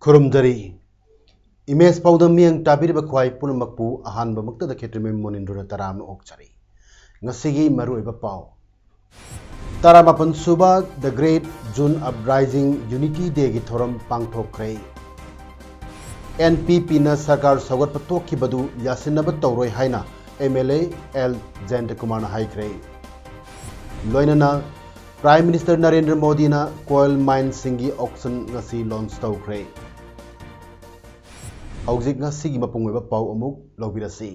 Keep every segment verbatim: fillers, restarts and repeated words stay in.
ꯈꯨꯔꯨꯝꯖꯔꯤ꯫ Image ꯄꯥꯎꯗꯝ ꯃꯤꯠꯌꯦꯡ ꯇꯥꯕꯤꯔꯤꯕ ꯈ꯭ꯋꯥꯏ ꯄꯨꯝꯅꯃꯛꯄꯨ ꯑꯍꯥꯟꯕꯃꯛꯇꯗ ꯈꯦꯇ꯭ꯔꯤꯃꯌꯨꯝ ꯃꯣꯅꯤꯟꯗ꯭ꯔꯣꯅ ꯇꯔꯥꯝꯅ ꯑꯣꯛꯆꯔꯤ꯫ ꯉꯁꯤꯒꯤ ꯃꯔꯨꯑꯣꯏꯕ ꯄꯥꯎ꯫ ꯇꯔꯥꯃꯥꯄꯟ ꯁꯨꯕ The Great June Uprising Unity Dayꯒꯤ ꯊꯧꯔꯝ ꯄꯥꯡꯊꯣꯛꯈ꯭ꯔꯦ꯫ NPPꯅ ꯁꯔꯀꯥꯔ ꯁꯧꯒꯠꯄ ꯊꯣꯛꯈꯤꯕꯗꯨ ꯌꯥꯁꯤꯟꯅꯕ ꯇꯧꯔꯣꯏ ꯍꯥꯏꯅ MLA ꯑꯦꯜ ꯖꯌꯟꯇꯀꯨꯃꯥꯔꯅ ꯍꯥꯏꯈ꯭ꯔꯦ꯫ ꯂꯣꯏꯅꯅ Prime Minister ꯅꯔꯦꯟꯗ꯭ꯔ ꯃꯣꯗꯤꯅ coal mineꯁꯤꯡꯒꯤ auction ꯉꯁꯤ launch ꯇꯧꯈ꯭ꯔꯦ꯫ ꯍꯧꯖꯤꯛ ꯉꯁꯤꯒꯤ ꯃꯄꯨꯡ ꯑꯣꯏꯕ ꯄꯥꯎ ꯑꯃꯨꯛ ꯂꯧꯕꯤꯔꯁꯤ꯫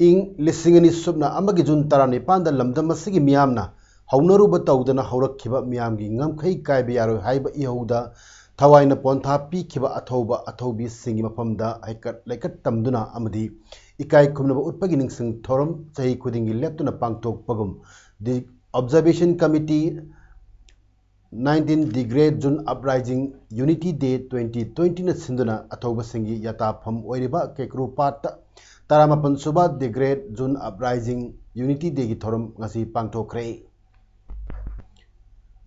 ꯏꯪ ꯂꯤꯁꯤꯡ ꯑꯅꯤ ꯁꯨꯞꯅ ꯑꯃꯒꯤ ꯖꯨꯟ ꯇꯔꯥꯅꯤꯄꯥꯟꯗ ꯂꯝꯗꯝ ꯑꯁꯤꯒꯤ ꯃꯤꯌꯥꯝꯅ ꯍꯧꯅꯔꯨꯕ ꯇꯧꯗꯅ ꯍꯧꯔꯛꯈꯤꯕ ꯃꯤꯌꯥꯝꯒꯤ ꯉꯝꯈꯩ ꯀꯥꯏꯕ ꯌꯥꯔꯣꯏ ꯍꯥꯏꯕ ꯏꯍꯧꯗ ꯊꯋꯥꯏꯅ ꯄꯣꯟꯊꯥ ꯄꯤꯈꯤꯕ ꯑꯊꯧꯕ ꯑꯊꯧꯕꯤꯁꯤꯡꯒꯤ ꯃꯐꯝꯗ ꯍꯩꯀꯠ ꯂꯩꯀꯠ ꯇꯝꯗꯨꯅ ꯑꯃꯗꯤ ꯏꯀꯥꯏ ꯈꯨꯝꯅꯕ ꯎꯠꯄꯒꯤ ꯅꯤꯡꯁꯤꯡ ꯊꯧꯔꯝ ꯆꯍꯤ ꯈꯨꯗꯤꯡꯒꯤ ꯂꯦꯞꯇꯅ ꯄꯥꯡꯊꯣꯛꯄꯒꯨꯝ The Observation Committee nineteen The Great June Uprising Unity Day twenty twentyꯅ ꯁꯤꯟꯗꯨꯅ ꯑꯊꯧꯕꯁꯤꯡꯒꯤ ꯌꯥꯇꯥꯐꯝ ꯑꯣꯏꯔꯤꯕ ꯀꯦꯀ꯭ꯔꯨ ꯄꯥꯠꯇ ꯇꯔꯥꯃꯥꯄꯟ ꯁꯨꯕ The Great June Uprising Unity Dayꯒꯤ ꯊꯧꯔꯝ ꯉꯁꯤ ꯄꯥꯡꯊꯣꯛꯈ꯭ꯔꯦ꯫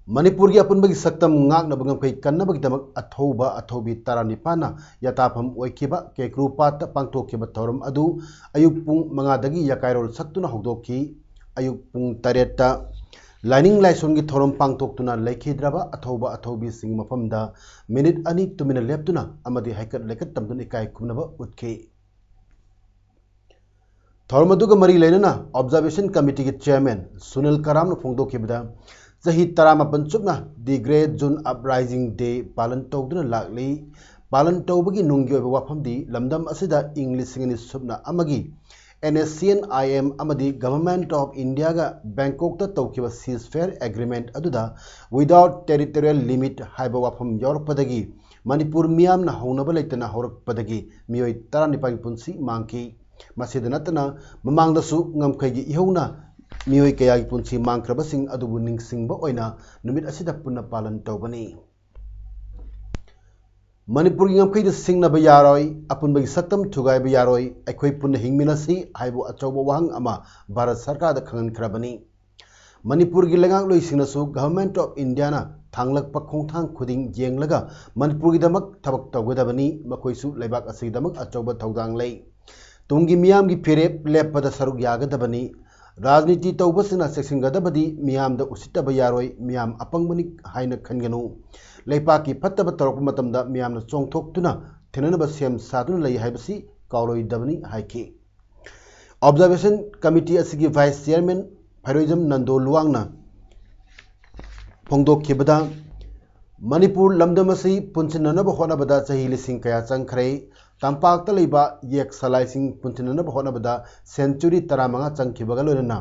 ꯃꯅꯤꯄꯨꯔꯒꯤ ꯑꯄꯨꯟꯕꯒꯤ ꯁꯛꯇꯝ ꯉꯥꯛꯅꯕ ꯉꯝꯈꯩ ꯀꯟꯅꯕꯒꯤꯗꯃꯛ ꯑꯊꯧꯕ ꯑꯊꯧꯕꯤ ꯇꯔꯥꯅꯤꯄꯥꯟꯅ ꯌꯥꯇꯥꯐꯝ ꯑꯣꯏꯈꯤꯕ ꯀꯦꯀ꯭ꯔꯨ ꯄꯥꯠꯇ ꯄꯥꯡꯊꯣꯛꯈꯤꯕ ꯊꯧꯔꯝ ꯑꯗꯨ ꯑꯌꯨꯛ ꯄꯨꯡ ꯃꯉꯥꯗꯒꯤ ꯌꯥꯀꯥꯏꯔꯣꯜ ꯁꯛꯇꯨꯅ ꯍꯧꯗꯣꯛꯈꯤ꯫ ꯑꯌꯨꯛ ꯄꯨꯡ ꯇꯔꯦꯠꯇ ꯂꯥꯏꯅꯤꯡ ꯂꯥꯏꯁꯣꯟꯒꯤ ꯊꯧꯔꯝ ꯄꯥꯡꯊꯣꯛꯇꯨꯅ ꯂꯩꯈꯤꯗ꯭ꯔꯕ ꯑꯊꯧꯕ ꯑꯊꯧꯕꯤꯁꯤꯡꯒꯤ ꯃꯐꯝꯗ ꯃꯤꯅꯤꯠ ꯑꯅꯤ ꯇꯨꯃꯤꯟꯅ ꯂꯦꯞꯇꯨꯅ ꯑꯃꯗꯤ ꯍꯩꯀꯠ ꯂꯩꯀꯠ ꯇꯝꯗꯨꯅ ꯏꯀꯥꯏ ꯈꯨꯝꯅꯕ ꯎꯠꯈꯤ꯫ ꯊꯧꯔꯝ ꯑꯗꯨꯒ ꯃꯔꯤ ꯂꯩꯅꯅ Observation Committeeꯒꯤ Chairman ꯁꯨꯅꯤꯜ ꯀꯔꯥꯝꯅ ꯐꯣꯡꯗꯣꯛꯈꯤꯕꯗ, ꯆꯍꯤ ꯇꯔꯥꯃꯥꯄꯟ ꯆꯨꯞꯅ The Great June Uprising Day ꯄꯥꯂꯟ ꯇꯧꯗꯨꯅ ꯂꯥꯛꯂꯤ꯫ ꯄꯥꯂꯟ ꯇꯧꯕꯒꯤ ꯅꯨꯡꯒꯤ ꯑꯣꯏꯕ ꯋꯥꯐꯝꯗꯤ ꯂꯝꯗꯝ ꯑꯁꯤꯗ ꯏꯪ ꯂꯤꯁꯤꯡ ꯑꯅꯤ ꯁꯨꯞꯅ ꯑꯃꯒꯤ NSCN-IM ꯑꯃꯗꯤ Government of Indiaꯒ ꯕꯦꯡꯀꯣꯛꯇ ꯇꯧꯈꯤꯕ ceasefire agreement ꯑꯗꯨꯗ without territorial limit ꯍꯥꯏꯕ ꯋꯥꯐꯝ ꯌꯥꯎꯔꯛꯄꯗꯒꯤ ꯃꯅꯤꯄꯨꯔ ꯃꯤꯌꯥꯝꯅ ꯍꯧꯅꯕ ꯂꯩꯇꯅ ꯍꯧꯔꯛꯄꯗꯒꯤ ꯃꯤꯑꯣꯏ ꯇꯔꯥꯅꯤꯄꯥꯜꯒꯤ ꯄꯨꯟꯁꯤ ꯃꯥꯡꯈꯤ꯫ ꯃꯁꯤꯗ ꯅꯠꯇꯅ ꯃꯃꯥꯡꯗꯁꯨ ꯉꯝꯈꯩꯒꯤ ꯏꯍꯧꯅ ꯃꯤꯑꯣꯏ ꯀꯌꯥꯒꯤ ꯄꯨꯟꯁꯤ ꯃꯥꯡꯈ꯭ꯔꯕꯁꯤꯡ ꯑꯗꯨꯕꯨ ꯅꯤꯡꯁꯤꯡꯕ ꯑꯣꯏꯅ ꯅꯨꯃꯤꯠ ꯑꯁꯤꯗ ꯄꯨꯟꯅ ꯄꯥꯂꯟ ꯇꯧꯕꯅꯤ꯫ ꯃꯅꯤꯄꯨꯔꯒꯤ ꯉꯝꯈꯩꯗ ꯁꯤꯡꯅꯕ ꯌꯥꯔꯣꯏ, ꯑꯄꯨꯟꯕꯒꯤ ꯁꯛꯇꯝ ꯊꯨꯒꯥꯏꯕ ꯌꯥꯔꯣꯏ, ꯑꯩꯈꯣꯏ ꯄꯨꯟꯅ ꯍꯤꯡꯃꯤꯟꯅꯁꯤ ꯍꯥꯏꯕ ꯑꯆꯧꯕ ꯋꯥꯍꯪ ꯑꯃ ꯚꯥꯔꯠ ꯁꯔꯀꯥꯔꯗ ꯈꯪꯍꯟꯈ꯭ꯔꯕꯅꯤ꯫ ꯃꯅꯤꯄꯨꯔꯒꯤ ꯂꯩꯉꯥꯛꯂꯣꯏꯁꯤꯡꯅꯁꯨ Government of Indiaꯅ ꯊꯥꯡꯂꯛꯄ ꯈꯣꯡꯊꯥꯡ ꯈꯨꯗꯤꯡ ꯌꯦꯡꯂꯒ ꯃꯅꯤꯄꯨꯔꯒꯤꯗꯃꯛ ꯊꯕꯛ ꯇꯧꯒꯗꯕꯅꯤ, ꯃꯈꯣꯏꯁꯨ ꯂꯩꯕꯥꯛ ꯑꯁꯤꯒꯤꯗꯃꯛ ꯑꯆꯧꯕ ꯊꯧꯗꯥꯡ ꯂꯩ꯫ ꯇꯨꯡꯒꯤ ꯃꯤꯌꯥꯝꯒꯤ ꯐꯤꯔꯦꯞ ꯂꯦꯞꯄꯗ ꯁꯔꯨꯛ ꯌꯥꯒꯗꯕꯅꯤ꯫ ꯔꯥꯖꯅꯤꯇꯤ ꯇꯧꯕꯁꯤꯡꯅ ꯆꯦꯛꯁꯤꯟꯒꯗꯕꯗꯤ ꯃꯤꯌꯥꯝꯗ ꯎꯁꯤꯠꯇꯕ ꯌꯥꯔꯣꯏ, ꯃꯤꯌꯥꯝ ꯑꯄꯪꯕꯅꯤ ꯍꯥꯏꯅ ꯈꯟꯒꯅꯨ꯫ ꯂꯩꯄꯥꯛꯀꯤ ꯐꯠꯇꯕ ꯇꯧꯔꯛꯄ ꯃꯇꯝꯗ ꯃꯤꯌꯥꯝꯅ ꯆꯣꯡꯊꯣꯛꯇꯨꯅ ꯊꯦꯡꯅꯅꯕ ꯁꯦꯝ ꯁꯥꯗꯨꯅ ꯂꯩ ꯍꯥꯏꯕꯁꯤ ꯀꯥꯎꯔꯣꯏꯗꯕꯅꯤ ꯍꯥꯏꯈꯤ꯫ Observation Committee ꯑꯁꯤꯒꯤ Vice Chairman ꯐꯩꯔꯣꯏꯖꯝ ꯅꯟꯗꯣ ꯂꯨꯋꯥꯡꯅ ꯐꯣꯡꯗꯣꯛꯈꯤꯕꯗ, ꯃꯅꯤꯄꯨꯔ ꯂꯝꯗꯝ ꯑꯁꯤ ꯄꯨꯟꯁꯤꯟꯅꯅꯕ ꯍꯣꯠꯅꯕꯗ ꯆꯍꯤ ꯂꯤꯁꯤꯡ ꯀꯌꯥ ꯆꯪꯈ꯭ꯔꯦ꯫ ꯇꯝꯄꯥꯛꯇ ꯂꯩꯕ ꯌꯦꯛ ꯁꯂꯥꯏꯁꯤꯡ ꯄꯨꯟꯁꯤꯟꯅꯅꯕ ꯍꯣꯠꯅꯕꯗ century ꯇꯔꯥꯃꯉꯥ ꯆꯪꯈꯤꯕꯒ ꯂꯣꯏꯅꯅ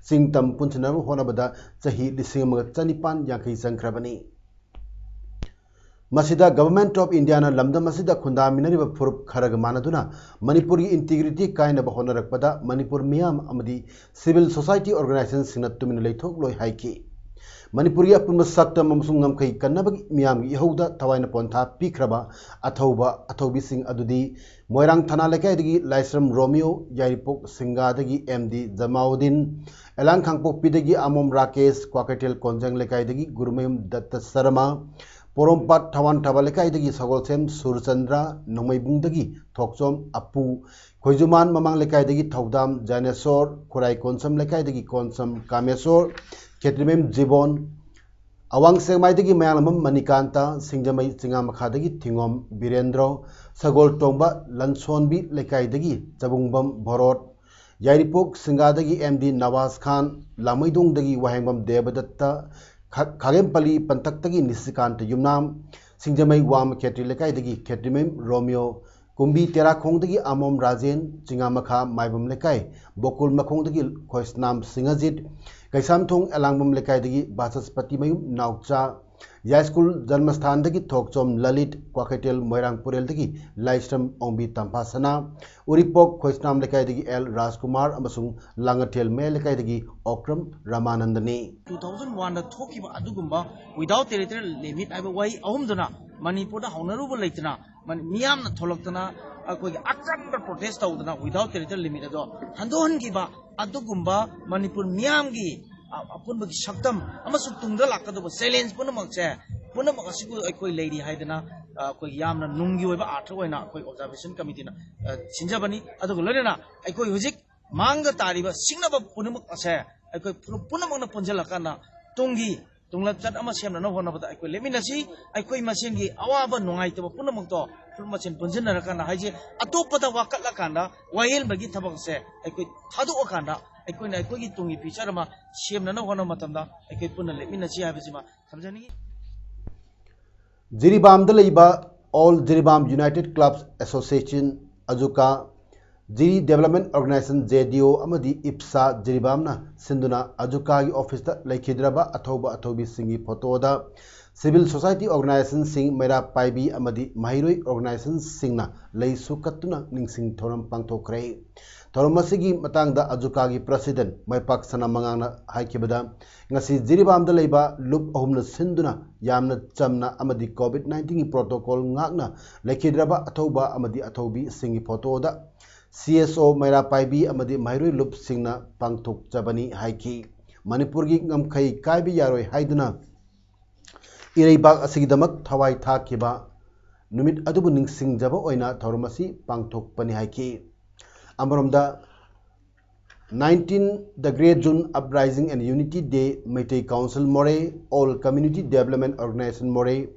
ꯆꯤꯡ ꯇꯝ ꯄꯨꯟꯁꯤꯟꯅꯅꯕ ꯍꯣꯠꯅꯕꯗ ꯆꯍꯤ ꯂꯤꯁꯤꯡ ꯑꯃꯒ ꯆꯅꯤꯄꯥꯟ ꯌꯥꯡꯈꯩ ꯆꯪꯈ꯭ꯔꯕꯅꯤ꯫ ꯃꯁꯤꯗ Government of Indiaꯅ ꯂꯝꯗꯝ ꯑꯁꯤꯗ ꯈꯨꯟꯗꯥꯃꯤꯟꯅꯔꯤꯕ ꯐꯨꯔꯨꯞ ꯈꯔꯒ ꯃꯥꯟꯅꯗꯨꯅ ꯃꯅꯤꯄꯨꯔꯒꯤ integrity ꯀꯥꯏꯅꯕ ꯍꯣꯠꯅꯔꯛꯄꯗ ꯃꯅꯤꯄꯨꯔ ꯃꯤꯌꯥꯝ ꯑꯃꯗꯤ civil society organizationꯁꯤꯡꯅ ꯇꯨꯃꯤꯟꯅ ꯂꯩꯊꯣꯛꯂꯣꯏ ꯍꯥꯏꯈꯤ꯫ ꯃꯅꯤꯄꯨꯔꯒꯤ ꯑꯄꯨꯟꯕ ꯁꯛꯇꯝ ꯑꯃꯁꯨꯡ ꯉꯝꯈꯩ ꯀꯟꯅꯕꯒꯤ ꯃꯤꯌꯥꯝꯒꯤ ꯏꯍꯧꯗ ꯊꯋꯥꯏꯅ ꯄꯣꯟꯊꯥ ꯄꯤꯈ꯭ꯔꯕ ꯑꯊꯧꯕ ꯑꯊꯧꯕꯤꯁꯤꯡ ꯑꯗꯨꯗꯤ ꯃꯣꯏꯔꯥꯡ ꯊꯅꯥ ꯂꯩꯀꯥꯏꯗꯒꯤ ꯂꯥꯏꯁ꯭ꯔꯝ ꯔꯣꯃꯤꯌꯣ, ꯌꯥꯏꯔꯤꯄꯣꯛ ꯁꯤꯡꯒꯥꯗꯒꯤ ꯑꯦꯝ ꯗꯤ ꯖꯃꯥꯎꯗꯤꯟ, ꯑꯦꯂꯥꯡ ꯈꯥꯡꯄꯣꯛꯄꯤꯗꯒꯤ ꯑꯃꯣꯝ ꯔꯥꯀꯦꯁ, ꯀ꯭ꯋꯥꯀꯩꯊꯦꯜ ꯀꯣꯟꯖꯪ ꯂꯩꯀꯥꯏꯗꯒꯤ ꯒꯨꯔꯨꯃꯌꯨꯝ ꯗꯠꯇ ꯁꯔꯃ, ꯄꯣꯔꯣꯝꯄꯥꯠ ꯊꯋꯥꯟ ꯊꯥꯕ ꯂꯩꯀꯥꯏꯗꯒꯤ ꯁꯒꯣꯜꯁꯦꯝ ꯁꯨꯔꯆꯟꯗ꯭ꯔ, ꯅꯣꯡꯃꯩꯕꯨꯡꯗꯒꯤ ꯊꯣꯛꯆꯣꯝ ꯑꯄꯨ, ꯈꯣꯏꯖꯨꯃꯥꯟ ꯃꯃꯥꯡ ꯂꯩꯀꯥꯏꯗꯒꯤ ꯊꯧꯗꯥꯝ ꯖꯥꯅꯦꯁꯣꯔ, ꯈꯨꯔꯥꯏ ꯀꯣꯟꯁꯝ ꯂꯩꯀꯥꯏꯗꯒꯤ ꯀꯣꯟꯁꯝ ꯀꯥꯃꯦꯁꯣꯔ, ꯈꯦꯇ꯭ꯔꯤꯃꯌꯨꯝ ꯖꯤꯕꯣꯟ, ꯑꯋꯥꯡ ꯁꯦꯛꯃꯥꯏꯗꯒꯤ ꯃꯌꯥꯡꯂꯝꯕꯝ ꯃꯅꯤꯀꯥꯟꯇ, ꯁꯤꯡꯖꯃꯩ ꯆꯤꯉꯥꯃꯈꯥꯗꯒꯤ ꯊꯤꯉꯣꯝ ꯕꯤꯔꯦꯟꯗ꯭ꯔꯣ, ꯁꯒꯣꯜ ꯇꯣꯡꯕ ꯂꯟꯁꯣꯟꯕꯤ ꯂꯩꯀꯥꯏꯗꯒꯤ ꯆꯕꯨꯡꯕꯝ ꯚꯣꯔꯣꯠ, ꯌꯥꯏꯔꯤꯄꯣꯛ ꯁꯤꯡꯒꯥꯗꯒꯤ ꯑꯦꯝ ꯗꯤ ꯅꯋꯥꯖ ꯈꯥꯟ, ꯂꯥꯡꯃꯩꯗꯣꯡꯗꯒꯤ ꯋꯥꯍꯦꯡꯕꯝ ꯗꯦꯕꯗꯠꯇ, ꯈꯥ-, ꯈꯥꯒꯦꯝꯄꯜꯂꯤ ꯄꯟꯊꯛꯇꯒꯤ ꯅꯤꯁꯤꯀꯥꯟꯇ ꯌꯨꯝꯅꯥꯝ, ꯁꯤꯡꯖꯃꯩ ꯋꯥꯃ ꯈꯦꯇ꯭ꯔꯤ ꯂꯩꯀꯥꯏꯗꯒꯤ ꯈꯦꯇ꯭ꯔꯤꯃꯌꯨꯝ ꯔꯣꯃꯤꯌꯣ, ꯀꯨꯝꯕꯤ ꯇꯦꯔꯥꯈꯣꯡꯗꯒꯤ ꯑꯃꯣꯝ ꯔꯥꯖꯦꯟ, ꯆꯤꯉꯥꯃꯈꯥ ꯃꯥꯏꯕꯝ ꯂꯩꯀꯥꯏ ꯕꯣꯀꯨꯜ ꯃꯈꯣꯡꯗꯒꯤ ꯈꯣꯏꯁꯅꯥꯝ ꯁꯤꯡꯍꯖꯤꯠ, ꯀꯩꯁꯥꯝꯊꯣꯡ ꯑꯦꯂꯥꯡꯕꯝ ꯂꯩꯀꯥꯏꯗꯒꯤ ꯕꯥꯆꯁꯄꯇꯤ ꯃꯌꯨꯝ ꯅꯥꯎꯆꯥ, ꯌꯥꯏꯁ꯭ꯀꯨꯜ ꯖꯟꯃꯁꯊꯥꯟꯗꯒꯤ ꯊꯣꯛꯆꯣꯝ ꯂꯂꯤꯠ, ꯀ꯭ꯋꯥꯀꯩꯊꯦꯜ ꯃꯣꯏꯔꯥꯡ ꯄꯨꯔꯦꯜꯗꯒꯤ ꯂꯥꯏꯁ꯭ꯔꯝ ꯑꯣꯡꯕꯤ ꯇꯝꯐꯥꯁꯅꯥ, ꯎꯔꯤꯄꯣꯛ ꯈꯣꯏꯁꯅꯥꯝ ꯂꯩꯀꯥꯏꯗꯒꯤ ꯑꯦꯜ ꯔꯥꯖꯀꯨꯃꯥꯔ ꯑꯃꯁꯨꯡ ꯂꯥꯡꯉꯊꯦꯜ ꯃꯌꯥꯏ ꯂꯩꯀꯥꯏꯗꯒꯤ ꯑꯣꯀ꯭ꯔꯝ ꯔꯃꯥꯅꯟꯗꯅꯤ꯫ ꯇꯨ ꯊꯥꯎꯖꯟ ꯋꯥꯟꯗ ꯊꯣꯛꯈꯤꯕ ꯑꯗꯨꯒꯨꯝꯕ without territorial limit ꯍꯥꯏꯕ ꯋꯥꯍꯩ ꯑꯍꯨꯝꯗꯨꯅ ꯃꯅꯤꯄꯨꯔꯗ ꯍꯧꯅꯔꯨꯕ ꯂꯩꯇꯅ, ꯃꯅꯤ-, ꯃꯤꯌꯥꯝꯅ ꯊꯣꯛꯂꯛꯇꯅ ꯑꯩꯈꯣꯏꯒꯤ ꯑꯀꯟꯕ protest ꯇꯧꯗꯅ without territorial limit ꯑꯗꯣ ꯍꯟꯗꯣꯛꯍꯟꯈꯤꯕ ꯑꯗꯨꯒꯨꯝꯕ ꯃꯅꯤꯄꯨꯔ ꯃꯤꯌꯥꯝꯒꯤ ꯑ-, ꯑꯄꯨꯟꯕꯒꯤ ꯁꯛꯇꯝ ꯑꯃꯁꯨꯡ ꯇꯨꯡꯗ ꯂꯥꯛꯀꯗꯧꯕ challenge ꯄꯨꯝꯅꯃꯛꯁꯦ, ꯄꯨꯝꯅꯃꯛ ꯑꯁꯤꯕꯨ ꯑꯩꯈꯣꯏ ꯂꯩꯔꯤ ꯍꯥꯏꯗꯅ, ꯑ, ꯑꯩꯈꯣꯏ ꯌꯥꯝꯅ ꯅꯨꯡꯒꯤ ꯑꯣꯏꯕ ꯑꯥꯔꯊ ꯑꯣꯏꯅ ꯑꯩꯈꯣꯏ observation committeeꯅ, ꯑ, ꯁꯤꯟꯖꯕꯅꯤ꯫ ꯑꯗꯨꯒ ꯂꯣꯏꯅꯅ ꯑꯩꯈꯣꯏ ꯍꯧꯖꯤꯛ ꯃꯥꯡꯗ ꯇꯥꯔꯤꯕ ꯁꯤꯡꯅꯕ ꯄꯨꯝꯅꯃꯛ ꯑꯁꯦ ꯑꯩꯈꯣꯏ ꯐꯨꯔꯨꯞ ꯄꯨꯝꯅꯃꯛꯅ ꯄꯨꯟꯁꯤꯜꯂꯀꯥꯟꯗ ꯇꯨꯡꯒꯤ ꯇꯨꯡꯂꯝꯆꯠ ꯑꯃ ꯁꯦꯝꯅꯅꯕ ꯍꯣꯠꯅꯕꯗ ꯑꯩꯈꯣꯏ ꯂꯦꯞꯃꯤꯟꯅꯁꯤ꯫ ꯑꯩꯈꯣꯏ ꯃꯁꯦꯟꯒꯤ ꯑꯋꯥꯕ ꯅꯨꯡꯉꯥꯏꯇꯕ ꯄꯨꯝꯅꯃꯛꯇꯣ ꯐꯨꯔꯨꯞ ꯃꯁꯦꯟ ꯄꯨꯟꯁꯤꯟꯅꯔꯀꯥꯟꯗ ꯍꯥꯏꯁꯦ, ꯑꯇꯣꯞꯄꯗ ꯋꯥꯀꯠꯂꯀꯥꯟꯗ ꯋꯥꯌꯦꯜꯕꯒꯤ ꯊꯕꯛꯁꯦ ꯑꯩꯈꯣꯏ ꯊꯥꯗꯣꯛꯑꯀꯥꯟꯗ ꯑꯩꯈꯣꯏꯅ ꯑꯩꯈꯣꯏꯒꯤ ꯇꯨꯡꯒꯤ future ꯑꯃ ꯁꯦꯝꯅꯅꯕ ꯍꯣꯠꯅꯕ ꯃꯇꯝꯗ ꯑꯩꯈꯣꯏ ꯄꯨꯟꯅ ꯂꯦꯞꯃꯤꯟꯅꯁꯤ ꯍꯥꯏꯕꯁꯤꯃ ꯊꯝꯖꯅꯤꯡꯏ꯫ ꯖꯤꯔꯤꯕꯥꯝꯗ ꯂꯩꯕ All Jiribam United Clubs Association, ꯑꯖꯨꯀꯥ, ꯖꯤꯔꯤ Development Organisation, JDO, ꯑꯃꯗꯤ ꯏꯞꯁꯥ ꯖꯤꯔꯤꯕꯥꯝꯅ ꯁꯤꯟꯗꯨꯅ ꯑꯖꯨꯀꯥꯒꯤ ꯑꯣꯐꯤꯁꯇ ꯂꯩꯈꯤꯗ꯭ꯔꯕ ꯑꯊꯧꯕ ꯑꯊꯧꯕꯤꯁꯤꯡꯒꯤ ꯐꯣꯇꯣꯗ civil society organisationꯁꯤꯡ, ꯃꯩꯔꯥ ꯄꯥꯏꯕꯤ ꯑꯃꯗꯤ ꯃꯍꯩꯔꯣꯏ organisationꯁꯤꯡꯅ ꯂꯩꯁꯨ ꯀꯠꯇꯨꯅ ꯅꯤꯡꯁꯤꯡ ꯊꯧꯔꯝ ꯄꯥꯡꯊꯣꯛꯈ꯭ꯔꯦ꯫ ꯊꯧꯔꯝ ꯑꯁꯤꯒꯤ ꯃꯇꯥꯡꯗ ꯑꯖꯨꯀꯥꯒꯤ president ꯃꯥꯏꯄꯥꯛ ꯁꯅꯥꯃꯉꯥꯡꯅ ꯍꯥꯏꯈꯤꯕꯗ, ꯉꯁꯤ ꯖꯤꯔꯤꯕꯥꯝꯗ ꯂꯩꯕ ꯂꯨꯞ ꯑꯍꯨꯝꯅ ꯁꯤꯟꯗꯨꯅ ꯌꯥꯝꯅ ꯆꯝꯅ ꯑꯃꯗꯤ COVID nineteenꯒꯤ protocol ꯉꯥꯛꯅ ꯂꯩꯈꯤꯗ꯭ꯔꯕ ꯑꯊꯧꯕ ꯑꯃꯗꯤ ꯑꯊꯧꯕꯤꯁꯤꯡꯒꯤ ꯐꯣꯇꯣꯗ CSO, ꯃꯩꯔꯥ ꯄꯥꯏꯕꯤ ꯑꯃꯗꯤ ꯃꯍꯩꯔꯣꯏ ꯂꯨꯞꯁꯤꯡꯅ ꯄꯥꯡꯊꯣꯛꯆꯕꯅꯤ ꯍꯥꯏꯈꯤ꯫ ꯃꯅꯤꯄꯨꯔꯒꯤ ꯉꯝꯈꯩ ꯀꯥꯏꯕ ꯌꯥꯔꯣꯏ ꯍꯥꯏꯗꯨꯅ ꯏꯔꯩꯕꯥꯛ ꯑꯁꯤꯒꯤꯗꯃꯛ ꯊꯋꯥꯏ ꯊꯥꯈꯤꯕ ꯅꯨꯃꯤꯠ ꯑꯗꯨꯕꯨ ꯅꯤꯡꯁꯤꯡꯖꯕ ꯑꯣꯏꯅ ꯊꯧꯔꯝ ꯑꯁꯤ ꯄꯥꯡꯊꯣꯛꯄꯅꯤ ꯍꯥꯏꯈꯤ꯫ ꯑꯃꯔꯣꯝꯗ, nineteen, the Great June Uprising and Unity Day, Meitei Council Moreh, All Community Development Organisation Moreh,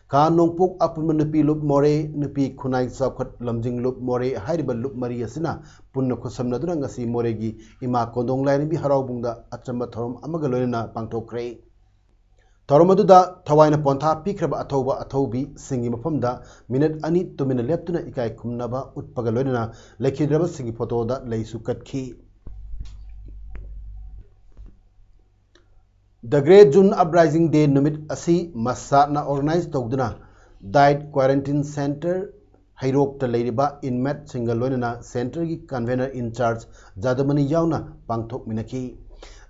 ꯈꯥ ꯅꯣꯡꯄꯣꯛ ꯑꯄꯨꯟꯕ ꯅꯨꯄꯤ ꯂꯨꯞ ꯃꯣꯔꯦ, ꯅꯨꯄꯤ ꯈꯨꯟꯅꯥꯏ ꯆꯥꯎꯈꯠ ꯂꯝꯖꯤꯡ ꯂꯨꯞ ꯃꯣꯔꯦ ꯍꯥꯏꯔꯤꯕ ꯂꯨꯞ ꯃꯔꯤ ꯑꯁꯤꯅ ꯄꯨꯟꯅ ꯈꯨꯠꯁꯝꯅꯗꯨꯅ ꯉꯁꯤ ꯃꯣꯔꯦꯒꯤ ꯏꯃꯥ ꯀꯣꯟꯗꯣꯡ ꯂꯥꯏꯔꯦꯝꯕꯤ ꯍꯔꯥꯎꯕꯨꯡꯗ ꯑꯆꯝꯕ ꯊꯧꯔꯝ ꯑꯃꯒ ꯂꯣꯏꯅꯅ ꯄꯥꯡꯊꯣꯛꯈ꯭ꯔꯦ꯫ ꯊꯧꯔꯝ ꯑꯗꯨꯗ ꯊꯋꯥꯏꯅ ꯄꯣꯟꯊꯥ ꯄꯤꯈ꯭ꯔꯕ ꯑꯊꯧꯕ ꯑꯊꯧꯕꯤꯁꯤꯡꯒꯤ ꯃꯐꯝꯗ ꯃꯤꯅꯤꯠ ꯑꯅꯤ ꯇꯨꯃꯤꯟꯅ ꯂꯦꯞꯇꯨꯅ ꯏꯀꯥꯏ ꯈꯨꯝꯅꯕ ꯎꯠꯄꯒ ꯂꯣꯏꯅꯅ ꯂꯩꯈꯤꯗ꯭ꯔꯕꯁꯤꯡꯒꯤ ꯐꯣꯇꯣꯗ ꯂꯩꯁꯨ ꯀꯠꯈꯤ꯫ The Great June Uprising Day ꯅꯨꯃꯤꯠ ꯑꯁꯤ ꯃꯁꯥꯠꯅ organize ꯇꯧꯗꯨꯅ Diet Quarantine Center ꯍꯩꯔꯣꯛꯇ ꯂꯩꯔꯤꯕ inmateꯁꯤꯡꯒ ꯂꯣꯏꯅꯅ centerꯒꯤ convener in charge ꯖꯥꯗꯃꯅꯤ ꯌꯥꯎꯅ ꯄꯥꯡꯊꯣꯛꯃꯤꯟꯅꯈꯤ꯫